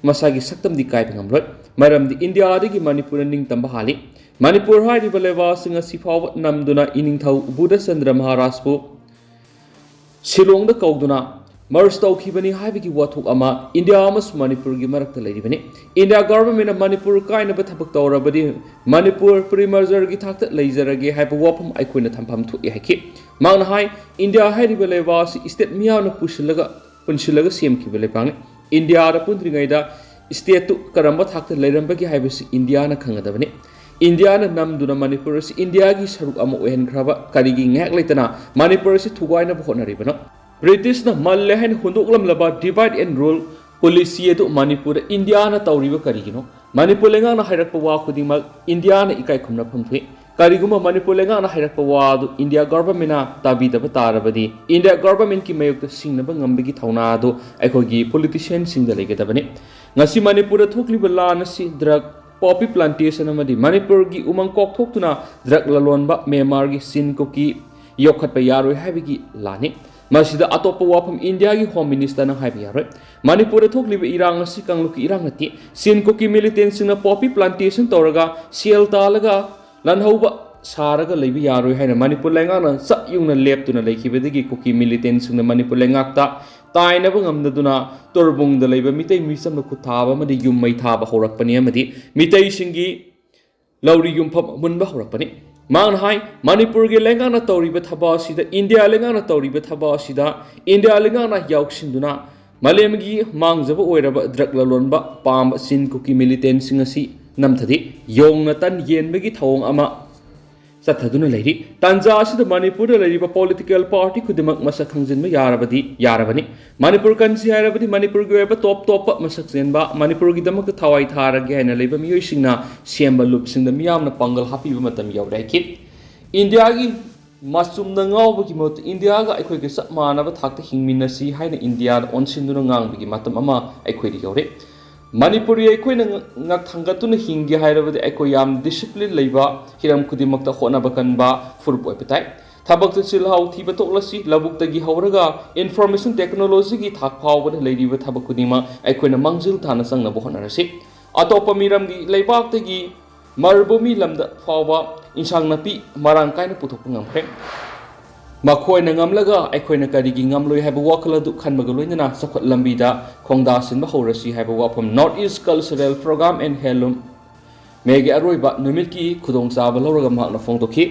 ꯃꯁꯥꯒꯤ ꯁꯛꯇꯝꯗꯤ ꯀꯥꯏꯕ ꯉꯝꯂꯣꯏ꯫ ꯃꯔꯝꯗꯤ ꯏꯟꯗꯤꯌꯥꯗꯒꯤ ꯃꯅꯤꯄꯨꯔꯅ ꯅꯤꯡꯇꯝꯕ ꯍꯥꯜꯂꯤ꯫ ꯃꯅꯤꯄꯨꯔ ꯍꯥꯏꯔꯤꯕ ꯂꯩꯕꯥꯛ ꯑꯁꯤ ꯉꯁꯤ ꯐꯥꯎꯕ ꯅꯝꯗꯨꯅ ꯏꯅꯤꯡꯊꯧ ꯕꯨꯙꯆꯟꯗ꯭ꯔ ꯃꯍꯥꯔꯥꯖꯄꯨ ꯁꯤꯂꯣꯡꯗ ꯀꯧꯗꯨꯅ merge ꯇꯧꯈꯤꯕꯅꯤ ꯍꯥꯏꯕꯒꯤ ꯋꯥꯊꯣꯛ ꯑꯃ ꯏꯟꯗꯤꯌꯥ ꯑꯃꯁꯨꯡ ꯃꯅꯤꯄꯨꯔꯒꯤ ꯃꯔꯛꯇ ꯂꯩꯔꯤꯕꯅꯤ꯫ ꯏꯟꯗꯤꯌꯥ ꯒꯚꯔꯟꯃꯦꯟꯅ ꯃꯅꯤꯄꯨꯔ ꯀꯥꯏꯅꯕ ꯊꯕꯛ ꯇꯧꯔꯕꯗꯤ ꯃꯅꯤꯄꯨꯔ pre mergerꯒꯤ ꯊꯥꯛꯇ ꯂꯩꯖꯔꯒꯦ ꯍꯥꯏꯕ ꯋꯥꯐꯝ ꯑꯩꯈꯣꯏꯅ ꯊꯝꯐꯝ ꯊꯣꯛꯏ ꯍꯥꯏꯈꯤ꯫ ꯃꯍꯥꯛꯅ ꯍꯥꯏ, ꯏꯟꯗꯤꯌꯥ ꯍꯥꯏꯔꯤꯕ ꯂꯩꯕꯥꯛ ꯑꯁꯤ state ꯃꯤꯌꯥꯝꯅ ꯄꯨꯁꯤꯜꯂꯒ ꯄꯨꯟꯁꯤꯜꯂꯒ ꯁꯦꯝꯈꯤꯕ ꯂꯩꯕꯥꯛꯅꯤ꯫ ꯏꯟꯗꯤꯌꯥꯗ ꯄꯨꯟꯗ꯭ꯔꯤꯉꯩꯗ stateꯇꯨ ꯀꯔꯝꯕ ꯊꯥꯛꯇ ꯂꯩꯔꯝꯕꯒꯦ ꯍꯥꯏꯕꯁꯤ ꯏꯟꯗꯤꯌꯥꯅ ꯈꯪꯒꯗꯕꯅꯤ꯫ ꯏꯟꯗꯤꯌꯥꯅ ꯅꯝꯗꯨꯅ ꯃꯅꯤꯄꯨꯔ ꯑꯁꯤ ꯏꯟꯗꯤꯌꯥꯒꯤ ꯁꯔꯨꯛ ꯑꯃ ꯑꯣꯏꯍꯟꯈ꯭ꯔꯕ ꯀꯔꯤꯒꯤ ꯉꯥꯏꯍꯥꯛ ꯂꯩꯇꯅ ꯃꯅꯤꯄꯨꯔ ꯑꯁꯤ ꯊꯨꯒꯥꯏꯅꯕ ꯍꯣꯠꯅꯔꯤꯕꯅꯣ? ꯕ꯭ꯔꯤꯇꯤꯁꯅ ꯃꯜꯂꯦ ꯍꯥꯏꯅ ꯍꯨꯟꯗꯣꯛꯂꯝꯂꯕ divide and rule policy ꯑꯗꯨ ꯃꯅꯤꯄꯨꯔꯗ ꯏꯟꯗꯤꯌꯥꯅ ꯇꯧꯔꯤꯕ ꯀꯔꯤꯒꯤꯅꯣ? ꯃꯅꯤꯄꯨꯔ ꯂꯩꯉꯥꯛꯅ ꯍꯥꯏꯔꯛꯄ ꯋꯥ ꯈꯨꯗꯤꯡꯃꯛ ꯏꯟꯗꯤꯌꯥꯅ ꯏꯀꯥꯏ ꯈꯨꯝꯅꯐꯝ ꯊꯣꯛꯏ꯫ ꯀꯔꯤꯒꯨꯝꯕ ꯃꯅꯤꯄꯨꯔ ꯂꯩꯉꯥꯛꯅ ꯍꯥꯏꯔꯛꯄ ꯋꯥ ꯑꯗꯨ ꯏꯟꯗꯤꯌꯥ ꯒꯚꯔꯟꯃꯦꯟꯅ ꯇꯥꯕꯤꯗꯕ ꯇꯥꯔꯕꯗꯤ ꯏꯟꯗꯤꯌꯥ ꯒꯚꯔꯟꯃꯦꯟꯒꯤ ꯃꯥꯌꯣꯛꯇ ꯁꯤꯡꯅꯕ ꯉꯝꯕꯒꯤ ꯊꯧꯅꯥ ꯑꯗꯨ ꯑꯩꯈꯣꯏꯒꯤ ꯄꯣꯂꯤꯇꯤꯁꯤꯌꯟꯁꯤꯡꯗ ꯂꯩꯒꯗꯕꯅꯤ꯫ ꯉꯁꯤ ꯃꯅꯤꯄꯨꯔꯗ ꯊꯣꯛꯂꯤꯕ ꯂꯥꯟ ꯑꯁꯤ drug, poppy plantation ꯑꯃꯗꯤ ꯃꯅꯤꯄꯨꯔꯒꯤ ꯎꯃꯪ ꯀꯣꯛꯊꯣꯛꯇꯨꯅ drug ꯂꯂꯣꯟꯕ ꯃ꯭ꯌꯥꯟꯃꯥꯔꯒꯤ ꯆꯤꯟ ꯀꯨꯀꯤ ꯌꯣꯛꯈꯠꯄ ꯌꯥꯔꯣꯏ ꯍꯥꯏꯕꯒꯤ ꯂꯥꯟꯅꯤ꯫ ꯃꯁꯤꯗ ꯑꯇꯣꯞꯄ ꯋꯥꯐꯝ ꯏꯟꯗꯤꯌꯥꯒꯤ ꯍꯣꯝ ꯃꯤꯅꯤꯁꯇꯔꯅ ꯍꯥꯏꯕ ꯌꯥꯔꯣꯏ꯫ ꯃꯅꯤꯄꯨꯔꯗ ꯊꯣꯛꯂꯤꯕ ꯏꯔꯥꯡ ꯑꯁꯤ ꯀꯥꯡꯂꯨꯞꯀꯤ ꯏꯔꯥꯡ ꯅꯠꯇꯦ꯫ ꯆꯤꯟ ꯀꯨꯀꯤ ꯃꯤꯂꯤꯇꯦꯟꯁꯤꯡꯅ poppy plantationꯁꯤꯡ ꯇꯧꯔꯒ ꯁꯦꯜ ꯇꯥꯜꯂꯒ ꯂꯥꯟꯍꯧꯕ ꯁꯥꯔꯒ ꯂꯩꯕ ꯌꯥꯔꯣꯏ ꯍꯥꯏꯅ ꯃꯅꯤꯄꯨꯔ ꯂꯩꯉꯥꯛꯅ ꯆꯞ ꯌꯨꯡꯅ ꯂꯦꯞꯇꯨꯅ ꯂꯩꯈꯤꯕꯗꯒꯤ ꯀꯨꯀꯤ ꯃꯤꯂꯤꯇꯦꯟꯁꯤꯡꯅ ꯃꯅꯤꯄꯨꯔ ꯂꯩꯉꯥꯛꯇ ꯇꯥꯏꯅꯕ ꯉꯝꯗꯗꯨꯅ ꯇꯣꯔꯕꯨꯡꯗ ꯂꯩꯕ ꯃꯤꯇꯩ ꯃꯤꯆꯝꯗ ꯈꯨꯠ ꯊꯥꯕ ꯑꯃꯗꯤ ꯌꯨꯝ ꯃꯩ ꯊꯥꯕ ꯍꯧꯔꯛꯄꯅꯤ ꯑꯃꯗꯤ ꯃꯤꯇꯩꯁꯤꯡꯒꯤ ꯂꯧꯔꯤ ꯌꯨꯝꯐꯝ ꯃꯨꯟꯕ ꯍꯧꯔꯛꯄꯅꯤ꯫ ꯃꯍꯥꯛꯅ ꯍꯥꯏ, ꯃꯅꯤꯄꯨꯔꯒꯤ ꯂꯩꯉꯥꯛꯅ ꯇꯧꯔꯤꯕ ꯊꯕꯛ ꯑꯁꯤꯗ, ꯏꯟꯗꯤꯌꯥ ꯂꯩꯉꯥꯛꯅ ꯇꯧꯔꯤꯕ ꯊꯕꯛ ꯑꯁꯤꯗ ꯏꯟꯗꯤꯌꯥ ꯂꯩꯉꯥꯛꯅ ꯌꯥꯎꯁꯤꯟꯗꯨꯅ ꯃꯥꯂꯦꯝꯒꯤ ꯃꯥꯡꯖꯕ ꯑꯣꯏꯔꯕ ꯗ꯭ꯔꯒ ꯂꯂꯣꯟꯕ ꯄꯥꯝꯕ ꯆꯤꯟ ꯀꯨꯀꯤ ꯃꯤꯂꯤꯇꯦꯟꯁꯤꯡ ꯑꯁꯤ ꯅꯝꯊꯗꯦ꯫ ꯌꯣꯡꯅ ꯇꯟ ꯌꯦꯟꯕꯒꯤ ꯊꯧꯑꯣꯡ ꯑꯃ ꯆꯠꯊꯗꯨꯅ ꯂꯩꯔꯤ꯫ ꯇꯥꯟꯖꯥ ꯑꯁꯤꯗ ꯃꯅꯤꯄꯨꯔꯗ ꯂꯩꯔꯤꯕ ꯄꯣꯂꯤꯇꯤꯀꯦꯜ ꯄꯥꯔꯇꯤ ꯈꯨꯗꯤꯡꯃꯛ ꯃꯁꯛ ꯈꯪꯖꯤꯟꯕ ꯌꯥꯔꯕꯗꯤ ꯌꯥꯔꯕꯅꯤ꯫ ꯃꯅꯤꯄꯨꯔ ꯀꯟꯁꯤ ꯍꯥꯏꯔꯕꯗꯤ ꯃꯅꯤꯄꯨꯔꯒꯤ ꯑꯣꯏꯕ ꯇꯣꯞ ꯇꯣꯞꯄ ꯃꯁꯛ ꯆꯦꯟꯕ, ꯃꯅꯤꯄꯨꯔꯒꯤꯗꯃꯛꯇ ꯊꯋꯥꯏ ꯊꯥꯔꯒꯦ ꯍꯥꯏꯅ ꯂꯩꯕ ꯃꯤꯑꯣꯏꯁꯤꯡꯅ ꯁꯦꯝꯕ ꯂꯨꯞꯁꯤꯡꯗ ꯃꯤꯌꯥꯝꯅ ꯄꯥꯡꯒꯜ ꯍꯥꯞꯄꯤꯕ ꯃꯇꯝ ꯌꯧꯔꯦ ꯍꯥꯏꯈꯤ꯫ ꯏꯟꯗꯤꯌꯥꯒꯤ ꯃꯆꯨꯝꯗ ꯉꯥꯎꯕꯒꯤ ꯃꯍꯨꯠꯇ ꯏꯟꯗꯤꯌꯥꯒ ꯑꯩꯈꯣꯏꯒ ꯆꯞ ꯃꯥꯟꯅꯕ ꯊꯥꯛꯇ ꯍꯤꯡꯃꯤꯟꯅꯁꯤ ꯍꯥꯏꯅ ꯏꯟꯗꯤꯌꯥꯗ ꯑꯣꯟꯁꯤꯟꯗꯨꯅ ꯉꯥꯡꯕꯒꯤ ꯃꯇꯝ ꯑꯃ ꯑꯩꯈꯣꯏꯗ ꯌꯧꯔꯦ꯫ ꯃꯅꯤꯄꯨꯔꯤ ꯑꯩꯈꯣꯏꯅ ꯉ-, ꯉꯛ ꯊꯥꯡꯒꯠꯇꯨꯅ ꯍꯤꯡꯒꯦ ꯍꯥꯏꯔꯕꯗꯤ ꯑꯩꯈꯣꯏ ꯌꯥꯝ ꯗꯤꯁꯤꯄ꯭ꯂꯤꯟ ꯂꯩꯕ, ꯍꯤꯔꯝ ꯈꯨꯗꯤꯡꯃꯛꯇ ꯍꯣꯠꯅꯕ ꯀꯟꯕ ꯐꯨꯔꯨꯞ ꯑꯣꯏꯕ ꯇꯥꯏ꯫ ꯊꯕꯛꯇ ꯆꯤꯜꯍꯥꯎ ꯊꯤꯕ ꯇꯣꯛꯂꯁꯤ, ꯂꯧꯕꯨꯛꯇꯒꯤ ꯍꯧꯔꯒ ꯏꯟꯐꯣꯔꯃꯦꯁꯟ ꯇꯦꯛꯅꯣꯂꯣꯖꯤꯒꯤ ꯊꯥꯛ ꯐꯥꯎꯕꯗ ꯂꯩꯔꯤꯕ ꯊꯕꯛ ꯈꯨꯗꯤꯡꯃꯛ ꯑꯩꯈꯣꯏꯅ ꯃꯥꯡꯖꯤꯜ ꯊꯥꯅ ꯆꯪꯅꯕ ꯍꯣꯠꯅꯔꯁꯤ꯫ ꯑꯇꯣꯞꯄ ꯃꯤꯔꯝꯒꯤ ꯂꯩꯕꯥꯛꯇꯒꯤ ꯃꯔꯨꯚꯨꯃꯤ ꯂꯝꯗ ꯐꯥꯎꯕ ꯏꯟꯁꯥꯡ ꯅꯥꯄꯤ ꯃꯔꯥꯡ ꯀꯥꯏꯅ ꯄꯨꯊꯣꯛꯄ ꯉꯝꯈ꯭ꯔꯦ꯫ ꯃꯈꯣꯏꯅ ꯉꯝꯂꯒ ꯑꯩꯈꯣꯏꯅ ꯀꯔꯤꯒꯤ ꯉꯝꯂꯣꯏ ꯍꯥꯏꯕ ꯋꯥꯈꯜ ꯑꯗꯨ ꯈꯟꯕꯒ ꯂꯣꯏꯅꯅ ꯆꯥꯎꯈꯠ ꯂꯝꯕꯤꯗ ꯈꯣꯡꯗꯥ ꯁꯤꯟꯕ ꯍꯧꯔꯁꯤ ꯍꯥꯏꯕ ꯋꯥꯐꯝ North East Cultural Program and Handloom ꯃꯦꯒꯤ ꯑꯔꯣꯏꯕ ꯅꯨꯃꯤꯠꯀꯤ ꯈꯨꯗꯣꯡꯆꯥꯕ ꯂꯧꯔꯒ ꯃꯍꯥꯛꯅ ꯐꯣꯡꯗꯣꯛꯈꯤ꯫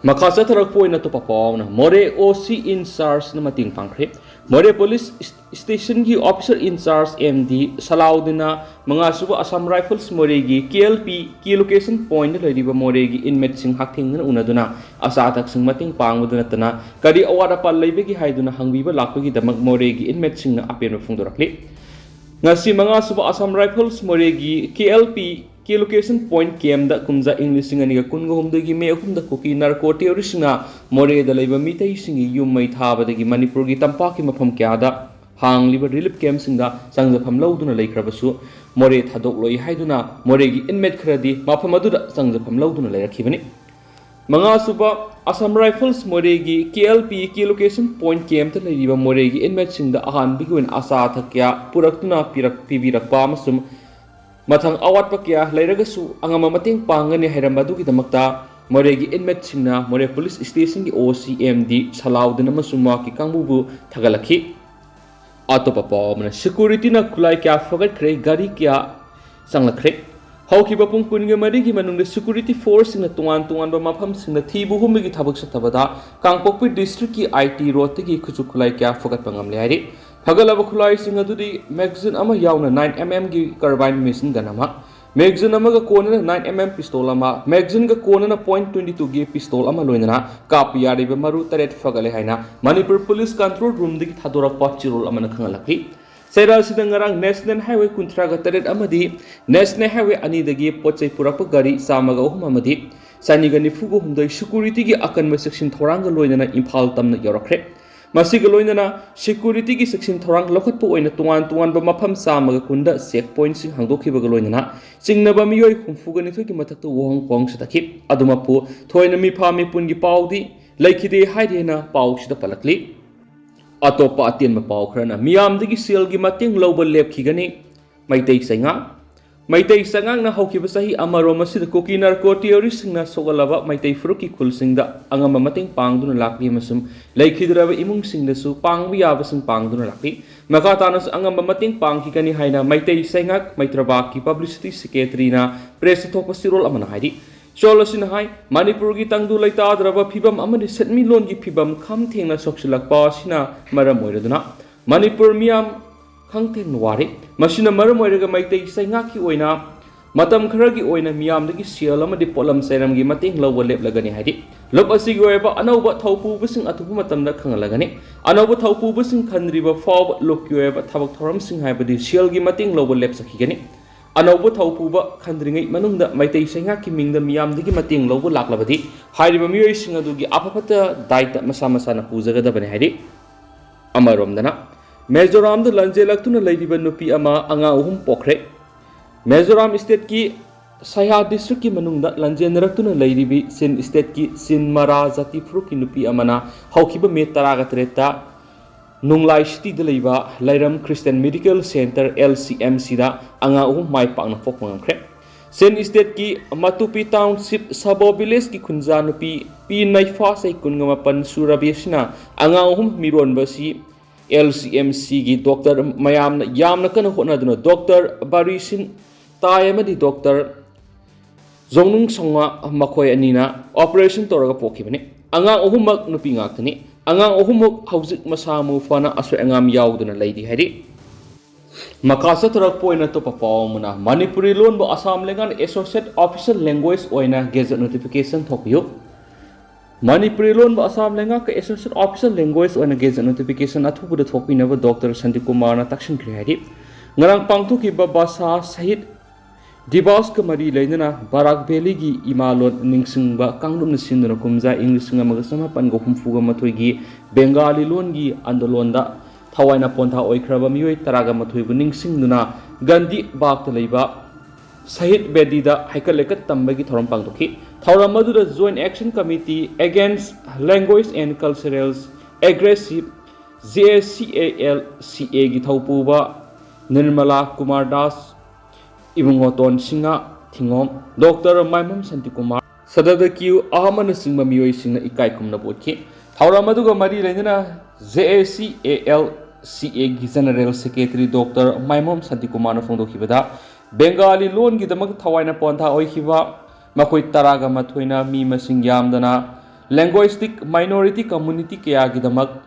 ꯃꯈꯥ ꯆꯠꯊꯔꯛꯄ ꯑꯣꯏꯅ ꯑꯇꯣꯞꯄ ꯄꯥꯎ ꯑꯃꯅ ꯃꯣꯔꯦ ꯑꯣ ꯁꯤ ꯏꯟꯆꯥꯔꯖꯅ ꯃꯇꯦꯡ ꯄꯥꯡꯈ꯭ꯔꯦ꯫ ꯃꯣꯔꯦ ꯄꯨꯂꯤꯁ ꯏꯁ-, ꯏꯁꯇꯦꯁꯟꯒꯤ ꯑꯣꯐꯤꯁꯔ ꯏꯟꯆꯥꯔꯖ ꯑꯦꯝ ꯗꯤ ꯁꯂꯥꯎꯗꯤꯟꯅ ꯃꯉꯥꯁꯨꯕ ꯑꯁꯥꯝ ꯔꯥꯏꯐꯜꯁ ꯃꯣꯔꯦꯒꯤ K L P K location ꯄꯣꯏꯟꯗ ꯂꯩꯔꯤꯕ ꯃꯣꯔꯦꯒꯤ ꯏꯟꯃꯦꯠꯁꯤꯡ ꯍꯛꯊꯦꯡꯅꯅ ꯎꯅꯗꯨꯅ ꯑꯆꯥ ꯑꯊꯛꯁꯤꯡ ꯃꯇꯦꯡ ꯄꯥꯡꯕꯗ ꯅꯠꯇꯅ ꯀꯔꯤ ꯑꯋꯥꯠ ꯑꯄꯥ ꯂꯩꯕꯒꯦ ꯍꯥꯏꯗꯨꯅ ꯍꯪꯕꯤꯕ ꯂꯥꯛꯄꯒꯤꯗꯃꯛ ꯃꯣꯔꯦꯒꯤ ꯏꯟꯃꯦꯠꯁꯤꯡꯅ ꯑꯄꯦꯟꯕ ꯐꯣꯡꯗꯣꯔꯛꯂꯤ꯫ ꯉꯁꯤ ꯃꯉꯥꯁꯨꯕ ꯑꯁꯥꯝ ꯔꯥꯏꯐꯜꯁ ꯃꯣꯔꯦꯒꯤ K L P K location point ꯀꯦꯝꯗ ꯀꯨꯝꯖꯥ ꯏꯪ ꯂꯤꯁꯤꯡ ꯑꯅꯤꯒ ꯀꯨꯟꯒ ꯍꯨꯝꯗꯣꯏꯒꯤ ꯃꯦ ꯑꯍꯨꯝꯗ ꯀꯨꯀꯤ ꯅꯥꯔꯀꯣ ꯇꯦꯔꯣꯔꯤꯁꯁꯤꯡꯅ ꯃꯣꯔꯦꯗ ꯂꯩꯕ ꯃꯤꯇꯩꯁꯤꯡꯒꯤ ꯌꯨꯝ ꯃꯩ ꯊꯥꯕꯗꯒꯤ ꯃꯅꯤꯄꯨꯔꯒꯤ ꯇꯝꯄꯥꯛꯀꯤ ꯃꯐꯝ ꯀꯌꯥꯗ ꯍꯥꯡꯂꯤꯕ ꯔꯤꯂꯤꯐ ꯀꯦꯝꯞꯁꯤꯡꯗ ꯆꯪꯖꯐꯝ ꯂꯧꯗꯨꯅ ꯂꯩꯈ꯭ꯔꯕꯁꯨ, ꯃꯣꯔꯦ ꯊꯥꯗꯣꯛꯂꯣꯏ ꯍꯥꯏꯗꯨꯅ ꯃꯣꯔꯦꯒꯤ ꯏꯟꯃꯦꯠ ꯈꯔꯗꯤ ꯃꯐꯝ ꯑꯗꯨꯗ ꯆꯪꯖꯐꯝ ꯂꯧꯗꯨꯅ ꯂꯩꯔꯛꯈꯤꯕꯅꯤ꯫ ꯃꯉꯥꯁꯨꯕ ꯑꯁꯥꯝ ꯔꯥꯏꯐꯜꯁ ꯃꯣꯔꯦꯒꯤ K L P K location point ꯀꯦꯝꯞꯇ ꯂꯩꯔꯤꯕ ꯃꯣꯔꯦꯒꯤ ꯏꯟꯃꯦꯠꯁꯤꯡꯗ ꯑꯍꯥꯟꯕꯒꯤ ꯑꯣꯏꯅ ꯑꯆꯥ ꯑꯊꯛ ꯀꯌꯥ ꯄꯨꯔꯛꯇꯨꯅ ꯄꯤꯔꯛ-, ꯄꯤꯕꯤꯔꯛꯄ ꯑꯃꯁꯨꯡ ꯃꯊꯪ ꯑꯋꯥꯠꯄ ꯀꯌꯥ ꯂꯩꯔꯒꯁꯨ ꯑꯉꯝꯕ ꯃꯇꯦꯡ ꯄꯥꯡꯒꯅꯤ ꯍꯥꯏꯔꯝꯕ ꯑꯗꯨꯒꯤꯗꯃꯛꯇ ꯃꯣꯔꯦꯒꯤ inmateꯁꯤꯡꯅ ꯃꯣꯔꯦ police stationꯒꯤ OC MD ꯁꯂꯥꯎꯗꯤꯟ ꯑꯃꯁꯨꯡ ꯃꯍꯥꯛꯀꯤ ꯀꯥꯡꯕꯨꯕꯨ ꯊꯥꯒꯠꯂꯛꯈꯤ꯫ ꯑꯇꯣꯞꯄ ꯄꯥꯎ ꯑꯃꯅ, securityꯅ ꯈꯨꯠꯂꯥꯏ ꯀꯌꯥ ꯐꯒꯠꯈ꯭ꯔꯦ, ꯒꯥꯔꯤ ꯀꯌꯥ ꯆꯪꯂꯛꯈ꯭ꯔꯦ꯫ ꯍꯧꯈꯤꯕ ꯄꯨꯡ ꯀꯨꯟꯒ ꯃꯔꯤꯒꯤ ꯃꯅꯨꯡꯗ security forceꯁꯤꯡꯅ ꯇꯣꯉꯥꯟ ꯇꯣꯉꯥꯟꯕ ꯃꯐꯝꯁꯤꯡꯗ ꯊꯤꯕ ꯍꯨꯝꯕꯒꯤ ꯊꯕꯛ ꯆꯠꯊꯕꯗ ꯀꯥꯡꯄꯣꯛꯄꯤ districtꯀꯤ IT roadꯇꯒꯤ ꯈꯨꯠꯁꯨ ꯈꯨꯠꯂꯥꯏ ꯀꯌꯥ ꯐꯒꯠꯄ ꯉꯝꯂꯦ ꯍꯥꯏꯔꯤ꯫ ꯐꯒꯠꯂꯕ ꯈꯨꯠꯂꯥꯏꯁꯤꯡ ꯑꯗꯨꯗꯤ magazine ꯑꯃ ꯌꯥꯎꯅ nine MM ꯒꯤ carbine machine gun ꯑꯃ, magazine ꯑꯃꯒ ꯀꯣꯟꯅꯅ nine MM pistol ꯑꯃ, magazineꯒ ꯀꯣꯟꯅꯅ point twenty twoꯒꯤ pistol ꯑꯃ, ꯂꯣꯏꯅꯅ ꯀꯥꯞꯄ ꯌꯥꯔꯤꯕ ꯃꯔꯨ ꯇꯔꯦꯠ ꯐꯒꯠꯂꯦ ꯍꯥꯏꯅ ꯃꯅꯤꯄꯨꯔ police control roomꯗꯒꯤ ꯊꯥꯗꯣꯔꯛꯄ ꯆꯦꯔꯣꯜ ꯑꯃꯅ ꯈꯪꯍꯜꯂꯛꯂꯤ꯫ ꯆꯩꯔꯥꯁꯤꯗ ꯉꯔꯥꯡ National Highway ꯀꯨꯟꯊ꯭ꯔꯥꯒ ꯇꯔꯦꯠ ꯑꯃꯗꯤ National Highway ꯑꯅꯤꯗꯒꯤ ꯄꯣꯠ ꯆꯩ ꯄꯨꯔꯛꯄ ꯒꯥꯔꯤ ꯆꯥꯝꯃꯒ ꯑꯍꯨꯝ ꯑꯃꯗꯤ ꯆꯅꯤꯒ ꯅꯤꯐꯨꯒ ꯍꯨꯝꯗꯣꯏ securityꯒꯤ ꯑꯀꯟꯕ ꯆꯦꯛꯁꯤꯟ ꯊꯧꯔꯥꯡꯒ ꯂꯣꯏꯅꯅ ꯏꯝꯐꯥꯜ ꯇꯝꯅ ꯌꯧꯔꯛꯈ꯭ꯔꯦ꯫ ꯃꯁꯤꯒ ꯂꯣꯏꯅꯅ securityꯒꯤ ꯆꯦꯛꯁꯤꯟ ꯊꯧꯔꯥꯡ ꯂꯧꯈꯠꯄ ꯑꯣꯏꯅ ꯇꯣꯉꯥꯟ ꯇꯣꯉꯥꯟꯕ ꯃꯐꯝ ꯆꯥꯝꯃꯒ ꯀꯨꯟꯗ check pointꯁꯤꯡ ꯍꯥꯡꯗꯣꯛꯈꯤꯕꯒ ꯂꯣꯏꯅꯅ ꯆꯤꯡꯅꯕ ꯃꯤꯑꯣꯏ ꯍꯨꯝꯐꯨꯒ ꯅꯤꯊꯣꯏꯒꯤ ꯃꯊꯛꯇ ꯋꯥꯍꯪ ꯄꯥꯎꯍꯪ ꯆꯠꯊꯈꯤ꯫ ꯑꯗꯨꯃꯛꯄꯨ ꯊꯣꯏꯅ ꯃꯤꯐꯥ ꯃꯤꯄꯨꯟꯒꯤ ꯄꯥꯎꯗꯤ ꯂꯩꯈꯤꯗꯦ ꯍꯥꯏꯗꯦꯅ ꯄꯥꯎꯁꯤꯗ ꯄꯜꯂꯛꯂꯤ꯫ ꯑꯇꯣꯞꯄ ꯑꯇꯦꯟꯕ ꯄꯥꯎ ꯈꯔꯅ, ꯃꯤꯌꯥꯝꯗꯒꯤ ꯁꯦꯜꯒꯤ ꯃꯇꯦꯡ ꯂꯧꯕ ꯂꯦꯞꯈꯤꯒꯅꯤ, ꯃꯩꯇꯩ ꯆꯩꯉꯥꯛ꯫ ꯃꯩꯇꯩ ꯆꯩꯉꯥꯛꯅ ꯍꯧꯈꯤꯕ ꯆꯍꯤ ꯑꯃꯔꯣꯝ ꯑꯁꯤꯗ ꯀꯨꯀꯤ narco terroristꯁꯤꯡꯅ ꯁꯣꯛꯍꯜꯂꯕ ꯃꯩꯇꯩ ꯐꯨꯔꯨꯞꯀꯤ ꯈꯨꯜꯁꯤꯡꯗ ꯑꯉꯝꯕ ꯃꯇꯦꯡ ꯄꯥꯡꯗꯨꯅ ꯂꯥꯛꯂꯤ ꯑꯃꯁꯨꯡ ꯂꯩꯈꯤꯗ꯭ꯔꯕ ꯏꯃꯨꯡꯁꯤꯡꯗꯁꯨ ꯄꯥꯡꯕ ꯌꯥꯕꯁꯤꯡ ꯄꯥꯡꯗꯨꯅ ꯂꯥꯛꯂꯤ꯫ ꯃꯈꯥ ꯇꯥꯅꯁꯨ ꯑꯉꯝꯕ ꯃꯇꯦꯡ ꯄꯥꯡꯈꯤꯒꯅꯤ ꯍꯥꯏꯅ ꯃꯩꯇꯩ ꯆꯩꯉꯥꯛ ꯃꯩꯇ꯭ꯔꯕꯥꯛꯀꯤ publicity secretaryꯅ pressꯇ ꯊꯣꯛꯄ ꯆꯦꯔꯣꯜ ꯑꯃꯅ ꯍꯥꯏꯔꯤ꯫ ꯆꯦꯔꯣꯜ ꯑꯁꯤꯅ ꯍꯥꯏ, ꯃꯅꯤꯄꯨꯔꯒꯤ ꯇꯪꯗꯨ ꯂꯩꯇꯥꯗ꯭ꯔꯕ ꯐꯤꯕꯝ ꯑꯃꯗꯤ ꯁꯦꯟꯃꯤꯠꯂꯣꯟꯒꯤ ꯐꯤꯕꯝ ꯈꯝ ꯊꯦꯡꯅ ꯁꯣꯛꯆꯤꯜꯂꯛꯄ ꯑꯁꯤꯅ ꯃꯔꯝ ꯑꯣꯏꯔꯗꯨꯅ ꯃꯅꯤꯄꯨꯔ ꯃꯤꯌꯥꯝ ꯈꯝ ꯊꯦꯡꯅ ꯋꯥꯔꯦ꯫ ꯃꯁꯤꯅ ꯃꯔꯝ ꯑꯣꯏꯔꯒ ꯃꯩꯇꯩ ꯆꯩꯉꯥꯛꯀꯤ ꯑꯣꯏꯅ ꯃꯇꯝ ꯈꯔꯒꯤ ꯑꯣꯏꯅ ꯃꯤꯌꯥꯝꯗꯒꯤ ꯁꯦꯜ ꯑꯃꯗꯤ ꯄꯣꯠꯂꯝ ꯆꯩꯔꯝꯒꯤ ꯃꯇꯦꯡ ꯂꯧꯕ ꯂꯦꯞꯂꯒꯅꯤ ꯍꯥꯏꯔꯤ꯫ ꯂꯨꯞ ꯑꯁꯤꯒꯤ ꯑꯣꯏꯕ ꯑꯅꯧꯕ ꯊꯧꯄꯨꯕꯁꯤꯡ ꯑꯊꯨꯕ ꯃꯇꯝꯗ ꯈꯪꯍꯜꯂꯒꯅꯤ꯫ ꯑꯅꯧꯕ ꯊꯧꯄꯨꯕꯁꯤꯡ ꯈꯟꯗ꯭ꯔꯤꯕ ꯐꯥꯎꯕ ꯂꯨꯞꯀꯤ ꯑꯣꯏꯕ ꯊꯕꯛ ꯊꯧꯔꯝꯁꯤꯡ ꯍꯥꯏꯕꯗꯤ ꯁꯦꯜꯒꯤ ꯃꯇꯦꯡ ꯂꯧꯕ ꯂꯦꯞꯆꯈꯤꯒꯅꯤ꯫ ꯑꯅꯧꯕ ꯊꯧꯄꯨꯕ ꯈꯟꯗ꯭ꯔꯤꯉꯩ ꯃꯅꯨꯡꯗ ꯃꯩꯇꯩ ꯆꯩꯉꯥꯛꯀꯤ ꯃꯤꯡꯗ ꯃꯤꯌꯥꯝꯗꯒꯤ ꯃꯇꯦꯡ ꯂꯧꯕ ꯂꯥꯛꯂꯕꯗꯤ ꯍꯥꯏꯔꯤꯕ ꯃꯤꯑꯣꯏꯁꯤꯡ ꯑꯗꯨꯒꯤ ꯑꯐ ꯐꯠꯇ ꯗꯥꯏꯇ ꯃꯁꯥ ꯃꯁꯥꯅ ꯄꯨꯖꯒꯗꯕꯅꯤ ꯍꯥꯏꯔꯤ꯫ ꯑꯃꯔꯣꯝꯗꯅ, ꯃꯤꯖꯣꯔꯥꯝꯗ ꯂꯟꯖꯦꯜꯂꯛꯇꯨꯅ ꯂꯩꯔꯤꯕ ꯅꯨꯄꯤ ꯑꯃ ꯑꯉꯥꯡ ꯑꯍꯨꯝ ꯄꯣꯛꯈ꯭ꯔꯦ꯫ ꯃꯤꯖꯣꯔꯥꯝ stateꯀꯤ ꯁꯍꯥ districtꯀꯤ ꯃꯅꯨꯡꯗ ꯂꯟꯖꯦꯟꯅꯔꯛꯇꯨꯅ ꯂꯩꯔꯤꯕꯤ ꯆꯤꯟ stateꯀꯤ ꯆꯤꯟ ꯃꯔꯥ ꯖꯥꯇꯤ ꯐꯨꯔꯨꯞꯀꯤ ꯅꯨꯄꯤ ꯑꯃꯅ ꯍꯧꯈꯤꯕ May ꯇꯔꯥꯒ ꯇꯔꯦꯠꯇ ꯅꯨꯡꯂꯥꯏ cityꯗ ꯂꯩꯕ ꯂꯩꯔꯝ Christian Medical Centre, LCMCꯗ ꯑꯉꯥꯡ ꯑꯍꯨꯝ ꯃꯥꯏ ꯄꯥꯛꯅ ꯄꯣꯛꯄ ꯉꯝꯈ꯭ꯔꯦ꯫ ꯆꯤꯟ ꯏꯁꯇꯦꯠꯀꯤ ꯃꯇꯨꯄꯤ ꯇꯥꯎꯟꯁꯤꯞ ꯁꯕꯣ ꯚꯤꯂꯦꯖꯀꯤ ꯈꯨꯟꯖꯥ ꯅꯨꯄꯤ ꯄꯤ ꯅꯩꯐꯥ ꯆꯍꯤ ꯀꯨꯟꯒ ꯃꯥꯄꯟ ꯁꯨꯔꯕꯤ ꯑꯁꯤꯅ ꯑꯉꯥꯡ ꯑꯍꯨꯝ ꯃꯤꯔꯣꯟꯕ ꯑꯁꯤ ꯑꯦꯜ ꯁꯤ ꯑꯦꯝ ꯁꯤꯒꯤ ꯗꯣꯛꯇꯔ ꯃꯌꯥꯝꯅ ꯌꯥꯝꯅ ꯀꯟꯅ ꯍꯣꯠꯅꯗꯨꯅ ꯗꯣꯛꯇꯔ ꯕꯥꯔꯤꯁꯤꯟ ꯇꯥꯏ ꯑꯃꯗꯤ ꯗꯣꯛꯇꯔ ꯖꯣꯡꯅꯨꯡ ꯁꯣꯡꯉꯥ ꯃꯈꯣꯏ ꯑꯅꯤꯅ ꯑꯣꯄꯔꯦꯁꯟ ꯇꯧꯔꯒ ꯄꯣꯛꯈꯤꯕꯅꯤ꯫ ꯑꯉꯥꯡ ꯑꯍꯨꯝꯃꯛ ꯅꯨꯄꯤ ꯉꯥꯛꯇꯅꯤ꯫ ꯑꯉꯥꯡ ꯑꯍꯨꯝꯃꯛ ꯍꯧꯖꯤꯛ ꯃꯁꯥ ꯃꯎ ꯐꯅ ꯑꯁꯣꯏ ꯑꯉꯥꯝ ꯌꯥꯎꯗꯅ ꯂꯩꯔꯤ ꯍꯥꯏꯔꯤ꯫ ꯃꯈꯥ ꯆꯠꯊꯔꯛꯄ ꯑꯣꯏꯅ ꯑꯇꯣꯞꯄ ꯄꯥꯎ ꯑꯃꯅ, ꯃꯅꯤꯄꯨꯔꯤ ꯂꯣꯟꯕꯨ ꯑꯁꯥꯝ ꯂꯩꯉꯥꯛꯅ ꯑꯦꯁꯣꯁꯤꯌꯦꯠ ꯑꯣꯐꯤꯁꯤꯌꯦꯜ ꯂꯦꯡꯒ꯭ꯋꯦꯖ ꯑꯣꯏꯅ ꯒꯦꯖꯦꯠ ꯅꯣꯇꯤꯐꯤꯀꯦꯁꯟ ꯊꯣꯛꯄꯤꯌꯨ꯫ ꯃꯅꯤꯄꯨꯔꯤ ꯂꯣꯟꯕꯨ ꯑꯁꯥꯝ ꯂꯩꯉꯥꯛꯀ ꯑꯦꯁꯣꯁꯤꯌꯦꯠ ꯑꯣꯐꯤꯁꯤꯌꯦꯜ ꯂꯦꯡꯒ꯭ꯋꯦꯖ ꯑꯣꯏꯅ ꯒꯦꯖꯦꯠ ꯅꯣꯇꯤꯐꯤꯀꯦꯁꯟ ꯑꯊꯨꯕꯗ ꯊꯣꯛꯄꯤꯅꯕ ꯗꯣꯛꯇꯔ ꯁꯥꯟꯇꯤꯀꯨꯃꯥꯔꯅ ꯇꯛꯁꯤꯟꯈ꯭ꯔꯦ ꯍꯥꯏꯔꯤ꯫ ꯉꯔꯥꯡ ꯄꯥꯡꯊꯣꯛꯈꯤꯕ ꯚꯥꯁꯥ ꯁꯍꯤꯠ ꯗꯤꯕꯥꯁꯀ ꯃꯔꯤ ꯂꯩꯅꯅ ꯕꯔꯥꯛ ꯚꯦꯂꯤꯒꯤ ꯏꯃꯥꯂꯣꯟ ꯅꯤꯡꯁꯤꯡꯕ ꯀꯥꯡꯂꯨꯞꯅ ꯁꯤꯟꯗꯨꯅ ꯀꯨꯝꯖꯥ ꯏꯪ ꯂꯤꯁꯤꯡ ꯑꯃꯒ ꯆꯃꯥꯄꯟꯒ ꯍꯨꯝꯐꯨꯒ ꯃꯥꯊꯣꯏꯒꯤ ꯕꯦꯡꯒꯥꯂꯤ ꯂꯣꯟꯒꯤ ꯑꯟꯗꯣꯂꯣꯟꯗ ꯊꯋꯥꯏꯅ ꯄꯣꯟꯊꯥ ꯑꯣꯏꯈ꯭ꯔꯕ ꯃꯤꯑꯣꯏ ꯇꯔꯥꯒ ꯃꯥꯊꯣꯏꯕꯨ ꯅꯤꯡꯁꯤꯡꯗꯨꯅ ꯒꯥꯟꯙꯤ ꯕꯥꯒꯇ ꯂꯩꯕ ꯁꯍꯤꯗ ꯕꯦꯗꯤꯗ ꯍꯩꯀꯠ ꯂꯩꯀꯠ ꯇꯝꯕꯒꯤ ꯊꯧꯔꯝ ꯄꯥꯡꯊꯣꯛꯈꯤ꯫ ꯊꯧꯔꯝ ꯑꯗꯨꯗ Joint Action Committee Against Language and Cultural Aggressive, J A C A L C A ꯒꯤ ꯊꯧꯄꯨꯕ ꯅꯤꯔꯃꯂꯥ ꯀꯨꯃꯥꯔ ꯗꯥꯁ, ꯏꯕꯨꯡꯉꯣꯇꯣꯟ ꯁꯤꯡꯍ ꯊꯤꯉꯣꯝ, ꯗꯣꯛꯇꯔ ꯃꯥꯏꯃꯝ ꯁꯥꯟꯇꯤꯀꯨꯃꯥꯔ, ꯁꯗꯗꯀꯤꯌꯨ ꯑꯍꯃꯅꯆꯤꯡꯕ ꯃꯤꯑꯣꯏꯁꯤꯡꯅ ꯏꯀꯥꯏ ꯈꯨꯝꯅꯕ ꯎꯠꯈꯤ꯫ ꯊꯧꯔꯝ ꯑꯗꯨꯒ ꯃꯔꯤ ꯂꯩꯅꯅ J A C A L C A ꯒꯤ ꯖꯦꯅꯔꯦꯜ ꯁꯦꯀ꯭ꯔꯦꯇꯔꯤ ꯗꯣꯛꯇꯔ ꯃꯥꯏꯃꯝ ꯁꯥꯟꯇꯤꯀꯨꯃꯥꯔꯅ ꯐꯣꯡꯗꯣꯛꯈꯤꯕꯗ, ꯕꯦꯡꯒꯥꯂꯤ ꯂꯣꯟꯒꯤꯗꯃꯛ ꯊꯋꯥꯏꯅ ꯄꯣꯟꯊꯥ ꯑꯣꯏꯈꯤꯕ ꯃꯈꯣꯏ ꯇꯔꯥꯒ ꯃꯥꯊꯣꯏꯅ ꯃꯤ ꯃꯁꯤꯡ ꯌꯥꯝꯗꯅ linguistic minority community ꯀꯌꯥꯒꯤꯗꯃꯛ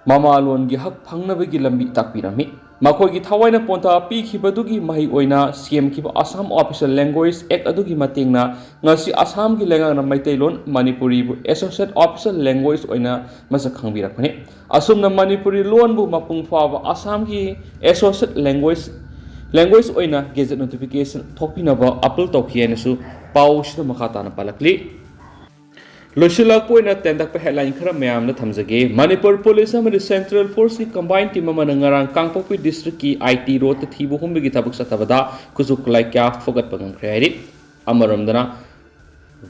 ꯃꯃꯥꯂꯣꯟꯒꯤ ꯍꯛ ꯐꯪꯅꯕꯒꯤ ꯂꯝꯕꯤ ꯇꯥꯛꯄꯤꯔꯝꯃꯤ꯫ ꯃꯈꯣꯏꯒꯤ ꯊꯋꯥꯏꯅ ꯄꯣꯟꯊꯥ ꯄꯤꯈꯤꯕꯗꯨꯒꯤ ꯃꯍꯩ ꯑꯣꯏꯅ ꯁꯦꯝꯈꯤꯕ Assam Official Language Act ꯑꯗꯨꯒꯤ ꯃꯇꯦꯡꯅ ꯉꯁꯤ ꯑꯁꯥꯝꯒꯤ ꯂꯩꯉꯥꯛꯅ ꯃꯩꯇꯩꯂꯣꯟ ꯃꯅꯤꯄꯨꯔꯤꯕꯨ ꯑꯦꯁꯣꯁꯤꯌꯦꯠ ꯑꯣꯐꯤꯁꯤꯌꯦꯜ ꯂꯦꯡꯒ꯭ꯋꯦꯖ ꯑꯣꯏꯅ ꯃꯁꯛ ꯈꯪꯕꯤꯔꯛꯄꯅꯤ꯫ ꯑꯁꯨꯝꯅ ꯃꯅꯤꯄꯨꯔꯤ ꯂꯣꯟꯕꯨ ꯃꯄꯨꯡ ꯐꯥꯕ ꯑꯁꯥꯝꯒꯤ ꯑꯦꯁꯣꯁꯤꯌꯦꯠ ꯂꯦꯡꯒ꯭ꯋꯦꯖ, ꯂꯦꯡꯒ꯭ꯋꯦꯖ ꯑꯣꯏꯅ ꯒꯦꯖꯦꯠ ꯅꯣꯇꯤꯐꯤꯀꯦꯁꯟ ꯊꯣꯛꯄꯤꯅꯕ ꯑꯄꯤꯜ ꯇꯧꯈꯤ ꯍꯥꯏꯅꯁꯨ ꯄꯥꯎ ꯑꯁꯤꯗ ꯃꯈꯥ ꯇꯥꯅ ꯄꯜꯂꯛꯂꯤ꯫ ꯂꯣꯏꯁꯤꯜꯂꯛꯄ ꯑꯣꯏꯅ ꯇꯦꯟꯇꯛꯄ headline ꯈꯔ ꯃꯌꯥꯝꯗ ꯊꯝꯖꯒꯦ꯫ ꯃꯅꯤꯄꯨꯔ ꯄꯨꯂꯤꯁ ꯑꯃꯗꯤ ꯁꯦꯟꯇ꯭ꯔꯦꯜ ꯐꯣꯔꯁꯀꯤ combine team ꯑꯃꯅ ꯉꯔꯥꯡ ꯀꯥꯡꯄꯣꯛꯄꯤ ꯗꯤꯁꯇ꯭ꯔꯤꯛꯀꯤ ꯑꯥꯏ ꯇꯤ ꯔꯣꯗꯇ ꯊꯤꯕ ꯍꯨꯝꯕꯒꯤ ꯊꯕꯛ ꯆꯠꯊꯕꯗ ꯈꯨꯠꯁꯨ ꯈꯨꯠꯂꯥꯏ ꯀꯌꯥ ꯐꯨꯒꯠꯄ ꯉꯝꯈ꯭ꯔꯦ ꯍꯥꯏꯔꯤ꯫ ꯑꯃꯔꯣꯝꯗꯅ,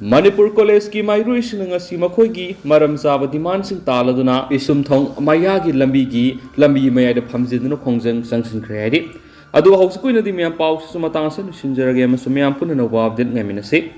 ꯃꯅꯤꯄꯨꯔ ꯀꯣꯂꯦꯖꯀꯤ ꯃꯍꯩꯔꯣꯏꯁꯤꯡꯅ ꯉꯁꯤ ꯃꯈꯣꯏꯒꯤ ꯃꯔꯝ ꯆꯥꯕ ꯗꯤꯃꯥꯟꯁꯤꯡ ꯇꯥꯜꯂꯗꯨꯅ ꯄꯤꯁꯨꯝꯊꯣꯡ ꯃꯌꯥꯒꯤ ꯂꯝꯕꯤꯒꯤ ꯂꯝꯕꯤ ꯃꯌꯥꯏꯗ ꯐꯝꯖꯤꯟꯗꯨꯅ ꯈꯣꯡꯖꯪ ꯆꯪꯁꯤꯟꯈ꯭ꯔꯦ ꯍꯥꯏꯔꯤ꯫ ꯑꯗꯨꯒ ꯍꯧꯖꯤꯛꯀꯤ ꯑꯣꯏꯅꯗꯤ ꯃꯌꯥꯝ ꯄꯥꯎꯁꯤꯁꯨ ꯃꯇꯥꯡ ꯑꯁꯤꯗ ꯂꯣꯏꯁꯤꯟꯖꯔꯒꯦ ꯑꯃꯁꯨꯡ ꯃꯌꯥꯝ ꯄꯨꯟꯅ ꯑꯅꯧꯕ ꯑꯞꯗꯦꯠ ꯉꯥꯏꯃꯤꯟꯅꯁꯤ꯫